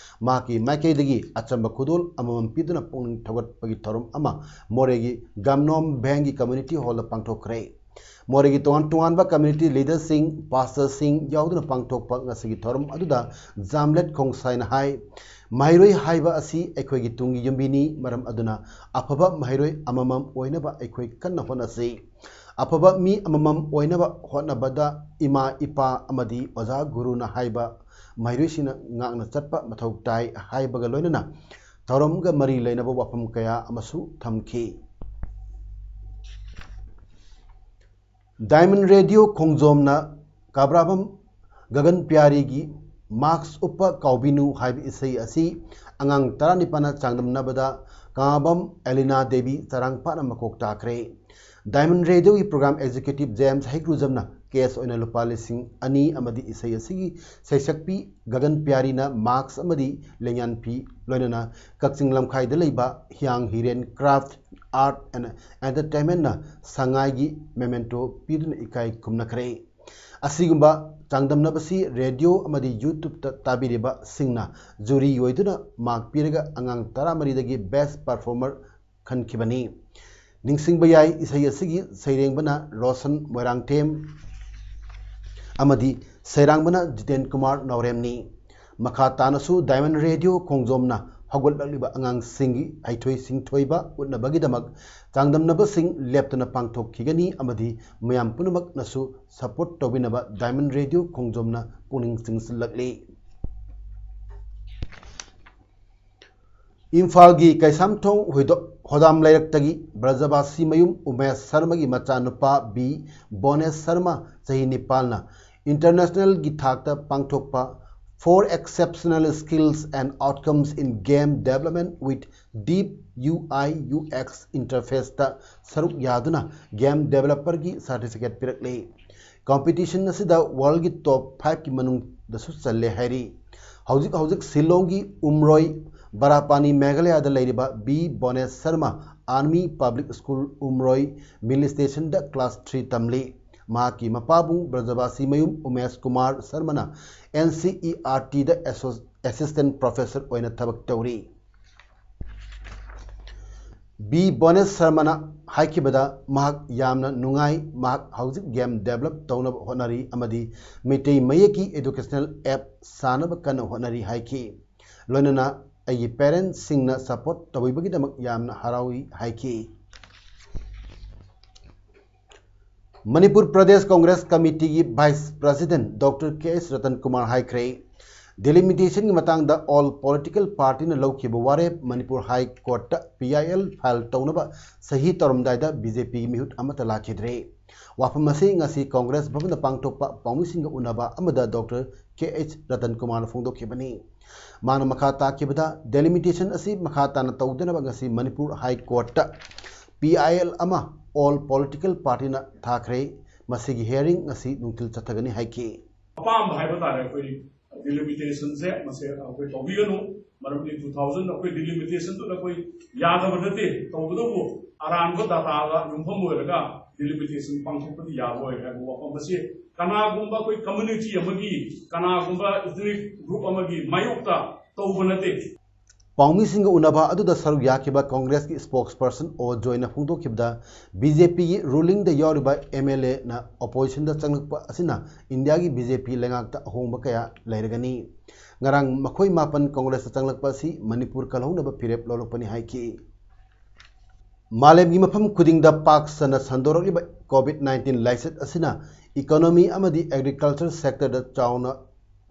ꯃꯍꯥꯛꯀꯤ ꯃꯥꯏꯀꯩꯗꯒꯤ ꯑꯆꯝꯕ ꯈꯨꯗꯣꯜ ꯑꯃꯃꯝ ꯄꯤꯗꯨꯅ ꯄꯨꯛꯅꯤꯡ ꯊꯧꯒꯠꯄꯒꯤ ꯊꯧꯔꯝ ꯑꯃ ꯃꯣꯔꯦꯒꯤ ꯒꯝꯅꯣꯝ ꯚꯦꯡꯒꯤ community hall ꯗ ꯄꯥꯡꯊꯣꯛꯈ꯭ꯔꯦ꯫ ꯃꯣꯔꯦꯒꯤ ꯇꯣꯉꯥꯟ ꯇꯣꯉꯥꯟꯕ community leader ꯁꯤꯡ, pastor ꯁꯤꯡ ꯌꯥꯎꯗꯨꯅ ꯄꯥꯡꯊꯣꯛꯄ ꯉꯁꯤꯒꯤ ꯊꯧꯔꯝ ꯑꯗꯨꯗ ꯖꯥꯝꯂꯦꯠ ꯈꯣꯡꯁꯥꯏꯅ ꯍꯥꯏ, ꯃꯍꯩꯔꯣꯏ ꯍꯥꯏꯕ ꯑꯁꯤ ꯑꯩꯈꯣꯏꯒꯤ ꯇꯨꯡꯒꯤ ꯌꯨꯝꯕꯤꯅꯤ, ꯃꯔꯝ ꯑꯗꯨꯅ ꯑꯐꯕ ꯃꯍꯩꯔꯣꯏ ꯑꯃꯃꯝ ꯑꯣꯏꯅꯕ ꯑꯩꯈꯣꯏ ꯀꯟꯅ ꯍꯣꯠꯅꯁꯤ꯫ ꯑꯐꯕ ꯃꯤ ꯑꯃꯃꯝ ꯑꯣꯏꯅꯕ ꯍꯣꯠꯅꯕꯗ ꯏꯃꯥ, ꯏꯄꯥ ꯑꯃꯗꯤ ꯑꯣꯖꯥ ꯒꯨꯔꯨꯅ ꯍꯥꯏꯕ ꯃꯍꯩꯔꯣꯏꯁꯤꯡꯅ ꯉꯥꯛꯅ ꯆꯠꯄ ꯃꯊꯧ ꯇꯥꯏ ꯍꯥꯏꯕꯒ ꯂꯣꯏꯅꯅ ꯊꯧꯔꯝꯒ ꯃꯔꯤ ꯂꯩꯅꯕ ꯋꯥꯐꯝ ꯀꯌꯥ ꯑꯃꯁꯨ ꯊꯝꯈꯤ꯫ Diamond Radio ꯈꯣꯡꯖꯣꯝꯅ ꯀꯥꯕ꯭ꯔꯥꯕꯝ ꯒꯒꯟ ꯄꯤꯌꯥꯔꯤꯒꯤ Mask ꯎꯞꯄ ꯀꯥꯎꯕꯤꯅꯨ ꯍꯥꯏꯕ ꯏꯁꯩ ꯑꯁꯤ ꯑꯉꯥꯡ ꯇꯔꯥꯅꯤꯄꯥꯟꯅ ꯆꯥꯡꯗꯝꯅꯕꯗ ꯀꯥꯕꯝ ꯑꯦꯂꯤꯅꯥ ꯗꯦꯕꯤ ꯆꯔꯥꯡꯄꯥꯠꯅ ꯃꯀꯣꯛ ꯇꯥꯈ꯭ꯔꯦ꯫ Diamond Radio ꯒꯤ program executive James ꯍꯩꯀ꯭ꯔꯨꯖꯝꯅ ꯀꯦꯁ ꯑꯣꯏꯅ ꯂꯨꯄꯥ ꯂꯤꯁꯤꯡ ꯑꯅꯤ ꯑꯃꯗꯤ ꯏꯁꯩ ꯑꯁꯤꯒꯤ ꯁꯩꯁꯛꯄꯤ ꯒꯒꯟ ꯄꯤꯌꯥꯔꯤꯅ ꯃꯥꯛꯁ ꯑꯃꯗꯤ ꯂꯦꯡꯌꯥꯟ ꯐꯤ, ꯂꯣꯏꯅꯅ ꯀꯛꯆꯤꯡ ꯂꯝꯈꯥꯏꯗ ꯂꯩꯕ ꯍꯤꯌꯥꯡ ꯍꯤꯔꯦꯟ ꯀ꯭ꯔꯥꯐ ꯑꯥꯔꯠ ꯑꯦꯟ ꯑꯦꯟꯇꯔꯇꯦꯟꯃꯦꯟꯅ ꯁꯉꯥꯏꯒꯤ ꯃꯦꯃꯦꯟꯇꯣ ꯄꯤꯗꯨꯅ ꯏꯀꯥꯏ ꯈꯨꯝꯅꯈ꯭ꯔꯦ꯫ ꯑꯁꯤꯒꯨꯝꯕ ꯆꯥꯡꯗꯝꯅꯕꯁꯤ ꯔꯦꯗꯤꯑꯣ ꯑꯃꯗꯤ YouTubeꯇ ꯇꯥꯕꯤꯔꯤꯕꯁꯤꯡꯅ ꯖꯨꯔꯤ ꯑꯣꯏꯗꯨꯅ ꯃꯥꯛ ꯄꯤꯔꯒ ꯑꯉꯥꯡ ꯇꯔꯥꯃꯔꯤꯗꯒꯤ ꯕꯦꯁ ꯄꯔꯐꯣꯔꯃꯔ ꯈꯟꯈꯤꯕꯅꯤ꯫ ꯅꯤꯡꯁꯤꯡꯕ ꯌꯥꯏ, ꯏꯁꯩ ꯑꯁꯤꯒꯤ ꯁꯩꯔꯦꯡꯕꯅ ꯔꯣꯁꯟ ꯃꯣꯏꯔꯥꯡꯊꯦꯝ ꯑꯃꯗꯤ ꯁꯩꯔꯥꯡꯕꯅ ꯖꯤꯇꯦꯟ ꯀꯨꯃꯥꯔ ꯅꯥꯎꯔꯦꯝꯅꯤ꯫ ꯃꯈꯥ ꯇꯥꯅꯁꯨ ꯗꯥꯏꯃꯟ ꯔꯦꯗꯤꯑꯣ ꯈꯣꯡꯖꯣꯝꯅ ꯍꯧꯒꯠꯂꯛꯂꯤꯕ ꯑꯉꯥꯡꯁꯤꯡꯒꯤ ꯍꯩꯊꯣꯏ ꯁꯤꯡꯊꯣꯏꯕ ꯎꯠꯅꯕꯒꯤꯗꯃꯛ ꯆꯥꯡꯗꯝꯅꯕꯁꯤꯡ ꯂꯦꯞꯇꯅ ꯄꯥꯡꯊꯣꯛꯈꯤꯒꯅꯤ ꯑꯃꯗꯤ ꯃꯌꯥꯝ ꯄꯨꯝꯅꯃꯛꯅꯁꯨ ꯁꯄꯣꯔꯠ ꯇꯧꯕꯤꯅꯕ ꯗꯥꯏꯃꯟ ꯔꯦꯗꯤꯑꯣ ꯈꯣꯡꯖꯣꯝꯅ ꯄꯨꯛꯅꯤꯡ ꯆꯤꯡꯁꯤꯜꯂꯛꯂꯤ꯫ ꯏꯝꯐꯥꯜꯒꯤ ꯀꯩꯁꯥꯝꯊꯣꯡ ꯍꯣꯏꯗꯣ-, ꯍꯣꯗꯥꯝ ꯂꯩꯔꯛꯇꯒꯤ ꯕ꯭ꯔꯖꯕꯥꯁꯤ ꯃꯌꯨꯝ ꯎꯃꯦꯁ ꯁꯔꯃꯒꯤ ꯃꯆꯥꯅꯨꯄꯥ ꯕꯤ ꯕꯣꯅꯦꯁ ꯁꯔꯃ, ꯆꯍꯤ ꯅꯤꯄꯥꯜꯅ, ꯏꯟꯇꯔꯅꯦꯁꯅꯦꯜꯒꯤ ꯊꯥꯛꯇ ꯄꯥꯡꯊꯣꯛꯄ For Exceptional Skills and Outcomes in Game Development with Deep U I U X Interfaceꯇ ꯁꯔꯨꯛ ꯌꯥꯗꯨꯅ ꯒꯦꯝ ꯗꯦꯕꯂꯄꯔꯒꯤ ꯁꯥꯔꯇꯤꯐꯤꯀꯦꯠ ꯄꯤꯔꯛꯂꯤ꯫ ꯀꯝꯄꯤꯇꯤꯁꯟ ꯑꯁꯤꯗ ꯋꯥꯔꯜꯒꯤ ꯇꯣꯞ ꯐꯥꯏꯚꯀꯤ ꯃꯅꯨꯡꯗꯁꯨ ꯆꯜꯂꯦ ꯍꯥꯏꯔꯤ꯫ ꯍꯧꯖꯤꯛ ꯍꯧꯖꯤꯛ ꯁꯤꯂꯣꯡꯒꯤ ꯎꯝꯔꯣꯏ ꯕꯔꯥꯄꯥꯅꯤ ꯃꯦꯘꯥꯂꯌꯥꯗ ꯂꯩꯔꯤꯕ B Bonesh Sarma army public school Umroi mini ꯁ꯭ꯇꯦꯁꯟꯗ ꯀ꯭ꯂꯥꯁ ꯊ꯭ꯔꯤ ꯇꯝꯂꯤ꯫ ꯃꯍꯥꯛꯀꯤ ꯃꯄꯥꯕꯨꯡ ꯕ꯭ꯔꯖꯕꯥꯁꯤ ꯃꯌꯨꯝ ꯎꯃꯦꯁ ꯀꯨꯃꯥꯔ ꯁꯔꯃꯅ ꯑꯦꯟ ꯁꯤ ꯏ ꯑꯥꯔ ꯇꯤꯗ ꯑꯦꯁꯣ-, ꯑꯦꯁꯤꯁꯇꯦꯟꯠ ꯄ꯭ꯔꯣꯐꯦꯁꯔ ꯑꯣꯏꯅ ꯊꯕꯛ ꯇꯧꯔꯤ꯫ ꯕꯤ ꯕꯣꯅꯦꯁ ꯁꯔꯃꯅ ꯍꯥꯏꯈꯤꯕꯗ, ꯃꯍꯥꯛ ꯌꯥꯝꯅ ꯅꯨꯡꯉꯥꯏ, ꯃꯍꯥꯛ ꯍꯧꯖꯤꯛ ꯒꯦꯝ ꯗꯦꯕꯂꯞ ꯇꯧꯅꯕ ꯍꯣꯠꯅꯔꯤ ꯑꯃꯗꯤ ꯃꯩꯇꯩ ꯃꯌꯦꯛꯀꯤ ꯑꯦꯗꯨꯀꯦꯁꯅꯦꯜ ꯑꯦꯞ ꯁꯥꯅꯕ ꯀꯟꯅ ꯍꯣꯠꯅꯔꯤ ꯍꯥꯏꯈꯤ꯫ ꯂꯣꯏꯅꯅ ꯑꯩꯒꯤ ꯄꯦꯔꯦꯟꯠꯁꯁꯤꯡꯅ ꯁꯄꯣꯔꯠ ꯇꯧꯕꯤꯕꯒꯤꯗꯃꯛ ꯌꯥꯝꯅ ꯍꯔꯥꯎꯏ ꯍꯥꯏꯈꯤ꯫ ꯃꯅꯤꯄꯨꯔ ꯄ꯭ꯔꯗꯦꯁ ꯀꯣꯡꯒ꯭ꯔꯦꯁ ꯀꯃꯤꯇꯤꯒꯤ vice president doctor K H Ratan Kumar ꯍꯥꯏꯈ꯭ꯔꯦ, ꯗꯤꯂꯤꯃꯤꯇꯦꯁꯟꯒꯤ ꯃꯇꯥꯡꯗ ꯑꯣꯜ ꯄꯣꯂꯤꯇꯤꯀꯦꯜ ꯄꯥꯔꯇꯤꯅ ꯂꯧꯈꯤꯕ ꯋꯥꯔꯦꯞ ꯃꯅꯤꯄꯨꯔ ꯍꯥꯏ ꯀꯣꯔꯠꯇ ꯄꯤ ꯑꯥꯏ ꯑꯦꯜ ꯐꯥꯏꯜ ꯇꯧꯅꯕ ꯁꯍꯤ ꯇꯧꯔꯝꯗꯥꯏꯗ ꯕꯤ ꯖꯦ ꯄꯤꯒꯤ ꯃꯤꯍꯨꯠ ꯑꯃꯠꯇ ꯂꯥꯛꯈꯤꯗ꯭ꯔꯦ꯫ ꯋꯥꯐꯝ ꯑꯁꯤ ꯉꯁꯤ ꯀꯣꯡꯒ꯭ꯔꯦꯁ ꯚꯕꯟꯗ ꯄꯥꯡꯊꯣꯛꯄ ꯄꯥꯎꯃꯤꯁꯤꯡꯒ ꯎꯅꯕ ꯑꯃꯗ ꯗꯣꯛꯇꯔ ꯀꯦ ꯑꯩꯆ ꯔꯇꯟ ꯀꯨꯃꯥꯔꯅ ꯐꯣꯡꯗꯣꯛꯈꯤꯕꯅꯤ꯫ ꯃꯥꯅ ꯃꯈꯥ ꯇꯥꯈꯤꯕꯗ, ꯗꯦꯂꯤꯃꯤꯇꯦꯁꯟ ꯑꯁꯤ ꯃꯈꯥ ꯇꯥꯅ ꯇꯧꯗꯅꯕ ꯉꯁꯤ ꯃꯅꯤꯄꯨꯔ ꯍꯥꯏ ꯀꯣꯔꯠꯇ ꯄꯤ ꯑꯥꯏ ꯑꯦꯜ ꯑꯃ ꯑꯣꯜ ꯄꯣꯂꯤꯇꯤꯀꯦꯜ ꯄꯥꯔꯇꯤꯅ ꯊꯥꯈ꯭ꯔꯦ꯫ ꯃꯁꯤꯒꯤ hearing ꯉꯁꯤ ꯅꯨꯡꯊꯤꯜ ꯆꯠꯊꯒꯅꯤ ꯍꯥꯏꯈꯤ꯫ ꯑꯄꯥꯝꯕ ꯍꯥꯏꯕ ꯇꯥꯔꯦ, ꯑꯩꯈꯣꯏ delimitationꯁꯦ ꯃꯁꯦ ꯑꯩꯈꯣꯏ ꯇꯧꯕꯤꯒꯅꯨ꯫ ꯃꯔꯝꯗꯤ two thousand ꯑꯩꯈꯣꯏ delimitationꯗꯨꯗ ꯑꯩꯈꯣꯏ ꯌꯥꯗꯕ ꯅꯠꯇꯦ꯫ ꯇꯧꯕꯇꯕꯨ ꯑꯔꯥꯟꯕ dataꯗ ꯌꯨꯝꯐꯝ ꯑꯣꯏꯔꯒ delimitation ꯄꯥꯡꯊꯣꯛꯄꯗꯤ ꯌꯥꯔꯣꯏ ꯍꯥꯏꯕ ꯋꯥꯐꯝ ꯑꯁꯤ ꯀꯅꯥꯒꯨꯝꯕ ꯑꯩꯈꯣꯏ community ꯑꯃꯒꯤ, ꯀꯅꯥꯒꯨꯝꯕ ethnic group ꯑꯃꯒꯤ ꯃꯥꯌꯣꯛꯇ ꯇꯧꯕ ꯅꯠꯇꯦ꯫ ꯄꯥꯎꯃꯤꯁꯤꯡꯒ ꯎꯅꯕ ꯑꯗꯨꯗ ꯁꯔꯨꯛ ꯌꯥꯈꯤꯕ ꯀꯪꯒ꯭ꯔꯦꯁꯀꯤ spokesperson ꯑꯣ ꯖꯣꯏꯅ ꯐꯣꯡꯗꯣꯛꯈꯤꯕꯗ, BJPꯒꯤ rulingꯗ ꯌꯥꯎꯔꯤꯕ MLAꯅ oppositionꯗ ꯆꯪꯂꯛꯄ ꯑꯁꯤꯅ ꯏꯟꯗꯤꯌꯥꯒꯤ BJP ꯂꯩꯉꯥꯛꯇ ꯑꯍꯣꯡꯕ ꯀꯌꯥ ꯂꯩꯔꯒꯅꯤ꯫ ꯉꯔꯥꯡ ꯃꯈꯣꯏ ꯃꯥꯄꯟ ꯀꯪꯒ꯭ꯔꯦꯁꯇ ꯆꯪꯂꯛꯄ ꯑꯁꯤ ꯃꯅꯤꯄꯨꯔ ꯀꯜꯍꯧꯅꯕ ꯐꯤꯔꯦꯞ ꯂꯧꯔꯛꯄꯅꯤ ꯍꯥꯏꯈꯤ꯫ ꯃꯥꯂꯦꯝꯒꯤ ꯃꯐꯝ ꯈꯨꯗꯤꯡꯗ ꯄꯥꯛ ꯁꯟꯅ ꯁꯟꯗꯣꯔꯛꯂꯤꯕ COVID nineteen ꯂꯥꯏꯆꯠ ꯑꯁꯤꯅ economy ꯑꯃꯗꯤ agriculture sectorꯗ ꯆꯥꯎꯅ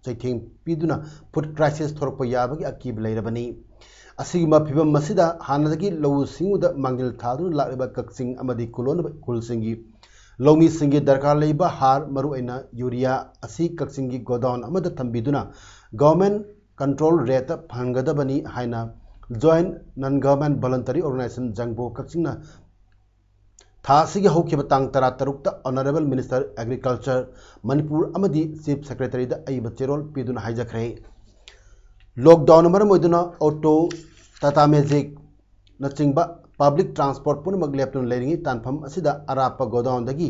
ꯆꯩꯊꯦꯡ ꯄꯤꯗꯨꯅ food crisis ꯊꯣꯔꯛꯄ ꯌꯥꯕꯒꯤ ꯑꯀꯤꯕ ꯂꯩꯔꯕꯅꯤ꯫ ꯑꯁꯤꯒꯨꯝꯕ ꯐꯤꯚꯝ ꯑꯁꯤꯗ ꯍꯥꯟꯅꯗꯒꯤ ꯂꯧꯎ ꯁꯤꯡꯎꯗ ꯃꯥꯡꯖꯤꯜ ꯊꯥꯗꯨꯅ ꯂꯥꯛꯂꯤꯕ ꯀꯛꯆꯤꯡ ꯑꯃꯗꯤ ꯈꯨꯜꯂꯣꯟꯅꯕ ꯈꯨꯜꯁꯤꯡꯒꯤ ꯂꯧꯃꯤꯁꯤꯡꯒꯤ ꯗꯔꯀꯥꯔ ꯂꯩꯕ ꯍꯥꯔ, ꯃꯔꯨꯑꯣꯏꯅ urea ꯑꯁꯤ ꯀꯛꯆꯤꯡꯒꯤ godown ꯑꯃꯗ ꯊꯝꯕꯤꯗꯨꯅ government control rateꯇ ꯐꯪꯒꯗꯕꯅꯤ ꯍꯥꯏꯅ Joint Non Government Voluntary Organization ꯖꯪꯕꯣ ꯀꯛꯆꯤꯡꯅ ꯊꯥ ꯑꯁꯤꯒꯤ ꯍꯧꯈꯤꯕ ꯇꯥꯡ ꯇꯔꯥꯇꯔꯨꯛꯇ Honourable Minister Agriculture ꯃꯅꯤꯄꯨꯔ ꯑꯃꯗꯤ Chief Secretaryꯗ ꯑꯏꯕ ꯆꯦꯔꯣꯜ ꯄꯤꯗꯨꯅ ꯍꯥꯏꯖꯈ꯭ꯔꯦ꯫ Lockdownꯅ ꯃꯔꯝ ꯑꯣꯏꯗꯨꯅ auto, Tata Magicꯅꯆꯤꯡꯕ public transport ꯄꯨꯝꯅꯃꯛ ꯂꯦꯞꯇꯨꯅ ꯂꯩꯔꯤꯉꯩ ꯇꯥꯟꯐꯝ ꯑꯁꯤꯗ ꯑꯔꯥꯞꯄ godownꯗꯒꯤ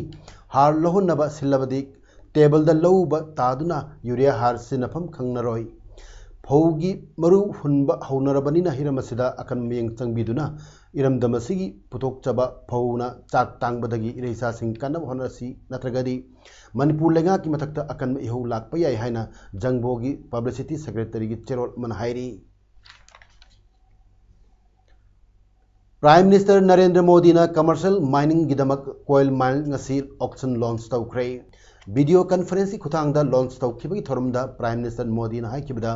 ꯍꯥꯔ ꯂꯧꯍꯟꯅꯕ ꯁꯤꯜꯂꯕꯗꯤ tableꯗ ꯂꯧꯕ ꯇꯥꯗꯨꯅ urea ꯍꯥꯔ ꯁꯤꯖꯤꯟꯅꯐꯝ ꯈꯪꯂꯔꯣꯏ꯫ ꯐꯧꯒꯤ ꯃꯔꯨ ꯍꯨꯟꯕ ꯍꯧꯅꯔꯕꯅꯤꯅ ꯍꯤꯔꯝ ꯑꯁꯤꯗ ꯑꯀꯟꯕ ꯃꯤꯠꯌꯦꯡ ꯆꯪꯕꯤꯗꯨꯅ ꯏꯔꯝꯗꯝ ꯑꯁꯤꯒꯤ ꯄꯨꯊꯣꯛꯆꯕ ꯐꯧꯅ ꯆꯥꯛ ꯇꯥꯡꯕꯗꯒꯤ ꯏꯔꯩꯆꯥꯁꯤꯡ ꯀꯟꯅꯕ ꯍꯣꯠꯅꯁꯤ, ꯅꯠꯇ꯭ꯔꯒꯗꯤ ꯃꯅꯤꯄꯨꯔ ꯂꯩꯉꯥꯛꯀꯤ ꯃꯊꯛꯇ ꯑꯀꯟꯕ ꯏꯍꯧ ꯂꯥꯛꯄ ꯌꯥꯏ ꯍꯥꯏꯅ ꯖꯪꯕꯣꯒꯤ publicity secretaryꯒꯤ ꯆꯦꯔꯣꯜ ꯑꯃꯅ ꯍꯥꯏꯔꯤ꯫ Prime Minister ꯅꯔꯦꯟꯗ꯭ꯔ ꯃꯣꯗꯤꯅ commercial miningꯒꯤꯗꯃꯛ coal mine ꯉꯁꯤ auction launch ꯇꯧꯈ꯭ꯔꯦ꯫ Video conferenceꯀꯤ ꯈꯨꯠꯊꯥꯡꯗ launch ꯇꯧꯈꯤꯕꯒꯤ ꯊꯧꯔꯝꯗ Prime Minister ꯃꯣꯗꯤꯅ ꯍꯥꯏꯈꯤꯕꯗ,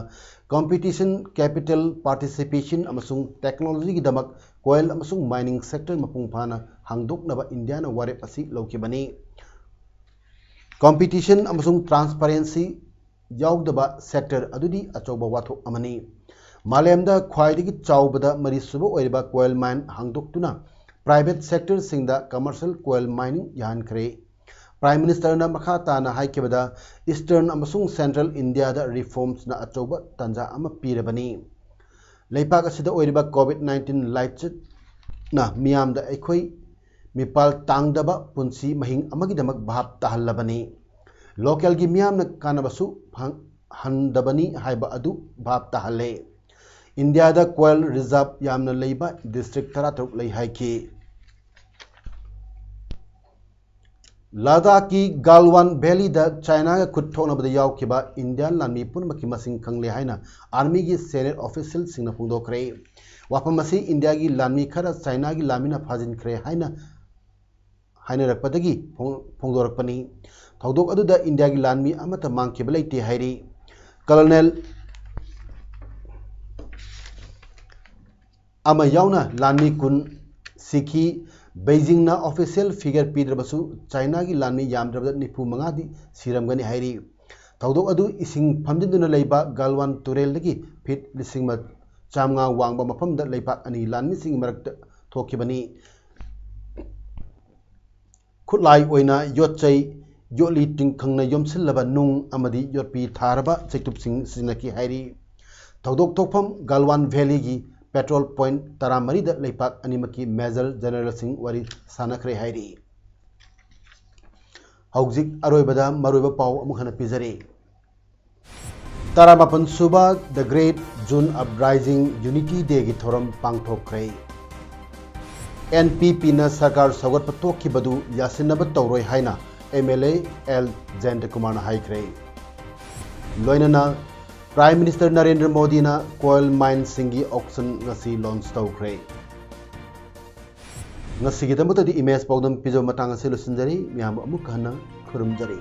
competition, capital participation ꯑꯃꯁꯨꯡ technologyꯒꯤꯗꯃꯛ coal ꯑꯃꯁꯨꯡ mining sector ꯃꯄꯨꯡ ꯐꯥꯅ ꯍꯥꯡꯗꯣꯛꯅꯕ ꯏꯟꯗꯤꯌꯥꯅ ꯋꯥꯔꯦꯞ ꯑꯁꯤ ꯂꯧꯈꯤꯕꯅꯤ꯫ Competition ꯑꯃꯁꯨꯡ transparency ꯌꯥꯎꯗꯕ sector ꯑꯗꯨꯗꯤ ꯑꯆꯧꯕ ꯋꯥꯊꯣꯛ ꯑꯃꯅꯤ꯫ ꯃꯥꯂꯦꯝꯗ ꯈ꯭ꯋꯥꯏꯗꯒꯤ ꯆꯥꯎꯕꯗ ꯃꯔꯤꯁꯨꯕ ꯑꯣꯏꯔꯤꯕ coal mine ꯍꯥꯡꯗꯣꯛꯇꯨꯅ private sectorꯁꯤꯡꯗ commercial coal mining ꯌꯥꯍꯟꯈ꯭ꯔꯦ꯫ Prime Ministerꯅ ꯃꯈꯥ ꯇꯥꯅ ꯍꯥꯏꯈꯤꯕꯗ, Eastern ꯑꯃꯁꯨꯡ Central Indiaꯗ reformsꯅ ꯑꯆꯧꯕ ꯇꯥꯟꯖꯥ ꯑꯃ ꯄꯤꯔꯕꯅꯤ꯫ ꯂꯩꯄꯥꯛ ꯑꯁꯤꯗ ꯑꯣꯏꯔꯤꯕ COVID nineteen ꯂꯥꯏꯆꯠꯅ ꯃꯤꯌꯥꯝꯗ ꯑꯩꯈꯣꯏ ꯃꯤꯄꯥꯜ ꯇꯥꯡꯗꯕ ꯄꯨꯟꯁꯤ ꯃꯍꯤꯡ ꯑꯃꯒꯤꯗꯃꯛ ꯚꯥꯞ ꯇꯥꯍꯜꯂꯕꯅꯤ꯫ Localꯒꯤ ꯃꯤꯌꯥꯝꯅ ꯀꯥꯟꯅꯕꯁꯨ ꯐꯪ-, ꯍꯟꯗꯕꯅꯤ ꯍꯥꯏꯕ ꯑꯗꯨ ꯚꯥꯞ ꯇꯥꯍꯜꯂꯦ꯫ ꯏꯟꯗꯤꯌꯥꯗ quail reserve ꯌꯥꯝꯅ ꯂꯩꯕ district ꯇꯔꯥꯇꯔꯨꯛ ꯂꯩ ꯍꯥꯏꯈꯤ꯫ ꯂꯗꯥꯈꯀꯤ ꯒꯥꯜꯋꯥꯟ Valleyꯗ ꯆꯥꯏꯅꯥꯒ ꯈꯨꯠ ꯊꯣꯛꯅꯕꯗ ꯌꯥꯎꯈꯤꯕ ꯏꯟꯗꯤꯌꯥꯟ ꯂꯥꯟꯃꯤ ꯄꯨꯝꯅꯃꯛꯀꯤ ꯃꯁꯤꯡ ꯈꯪꯂꯦ ꯍꯥꯏꯅ Armyꯒꯤ senior officialꯁꯤꯡꯅ ꯐꯣꯡꯗꯣꯛꯈ꯭ꯔꯦ꯫ ꯋꯥꯐꯝ ꯑꯁꯤ ꯏꯟꯗꯤꯌꯥꯒꯤ ꯂꯥꯟꯃꯤ ꯈꯔ ꯆꯥꯏꯅꯥꯒꯤ ꯂꯥꯟꯃꯤꯅ ꯐꯥꯖꯤꯟꯈ꯭ꯔꯦ ꯍꯥꯏꯅ ꯍꯥꯏꯅꯔꯛꯄꯗꯒꯤ ꯐꯣꯡ-, ꯐꯣꯡꯗꯣꯔꯛꯄꯅꯤ꯫ ꯊꯧꯗꯣꯛ ꯑꯗꯨꯗ ꯏꯟꯗꯤꯌꯥꯒꯤ ꯂꯥꯟꯃꯤ ꯑꯃꯠꯇ ꯃꯥꯡꯈꯤꯕ ꯂꯩꯇꯦ ꯍꯥꯏꯔꯤ꯫ Colonel ꯑꯃ ꯌꯥꯎꯅ ꯂꯥꯟꯃꯤ ꯀꯨꯟ ꯁꯤꯈꯤ꯫ ꯕꯩꯖꯤꯡꯅ official figure ꯄꯤꯗ꯭ꯔꯕꯁꯨ, ꯆꯥꯏꯅꯥꯒꯤ ꯂꯥꯟꯃꯤ ꯌꯥꯝꯗ꯭ꯔꯕꯗ ꯅꯤꯐꯨ ꯃꯉꯥꯗꯤ ꯁꯤꯔꯝꯒꯅꯤ ꯍꯥꯏꯔꯤ꯫ ꯊꯧꯗꯣꯛ ꯑꯗꯨ ꯏꯁꯤꯡ ꯐꯝꯖꯤꯟꯗꯨꯅ ꯂꯩꯕ ꯒꯥꯜꯋꯥꯟ ꯇꯨꯔꯦꯜꯗꯒꯤ feet ꯂꯤꯁꯤꯡ ꯆꯥꯃꯉꯥ ꯋꯥꯡꯕ ꯃꯐꯝꯗ ꯂꯩꯄꯥꯛ ꯑꯅꯤ ꯂꯥꯟꯃꯤꯁꯤꯡꯒꯤ ꯃꯔꯛꯇ ꯊꯣꯛꯈꯤꯕꯅꯤ꯫ ꯈꯨꯠꯂꯥꯏ ꯑꯣꯏꯅ ꯌꯣꯠ ꯆꯩ, ꯌꯣꯠꯂꯤ ꯇꯤꯡꯈꯪꯅ ꯌꯣꯝꯁꯤꯜꯂꯕ ꯅꯨꯡ ꯑꯃꯗꯤ ꯌꯣꯠꯄꯤ ꯊꯥꯔꯕ ꯆꯩꯇꯨꯞꯁꯤꯡ ꯁꯤꯖꯤꯟꯅꯈꯤ ꯍꯥꯏꯔꯤ꯫ ꯊꯧꯗꯣꯛ ꯊꯣꯛꯐꯝ ꯒꯥꯜꯋꯥꯟ Valleyꯒꯤ patrol point ꯇꯔꯥꯃꯔꯤꯗ ꯂꯩꯄꯥꯛ ꯑꯅꯤꯃꯛꯀꯤ Major Generalꯁꯤꯡ ꯋꯥꯔꯤ ꯁꯥꯅꯈ꯭ꯔꯦ ꯍꯥꯏꯔꯤ꯫ ꯍꯧꯖꯤꯛ ꯑꯔꯣꯏꯕꯗ ꯃꯔꯨꯑꯣꯏꯕ ꯄꯥꯎ ꯑꯃꯨꯛ ꯍꯟꯅ ꯄꯤꯖꯔꯤ꯫ ꯇꯔꯥꯃꯥꯄꯟ ꯁꯨꯕ The Great June Uprising Unity Dayꯒꯤ ꯊꯧꯔꯝ ꯄꯥꯡꯊꯣꯛꯈ꯭ꯔꯦ꯫ NPPꯅ ꯁꯔꯀꯥꯔ ꯁꯧꯒꯠꯄ ꯇꯣꯛꯈꯤꯕꯗꯨ ꯌꯥꯁꯤꯟꯅꯕ ꯇꯧꯔꯣꯏ ꯍꯥꯏꯅ MLA ꯑꯦꯜ ꯖꯌꯟꯇꯀꯨꯃꯥꯔꯅ ꯍꯥꯏꯈ꯭ꯔꯦ꯫ ꯂꯣꯏꯅꯅ Prime Minister ꯅꯔꯦꯟꯗ꯭ꯔ ꯃꯣꯗꯤꯅ coal mineꯁꯤꯡꯒꯤ auction ꯉꯁꯤ launch ꯇꯧꯈ꯭ꯔꯦ꯫ ꯉꯁꯤꯒꯤꯗꯃꯛꯇꯗꯤ ꯏꯃꯦꯖ ꯄꯥꯎꯗꯝ ꯄꯤꯖꯕ ꯃꯇꯥꯡ ꯑꯁꯤ ꯂꯣꯏꯁꯤꯟꯖꯔꯤ꯫ ꯃꯌꯥꯝꯕꯨ ꯑꯃꯨꯛ ꯍꯟꯅ ꯈꯨꯔꯨꯝꯖꯔꯤ꯫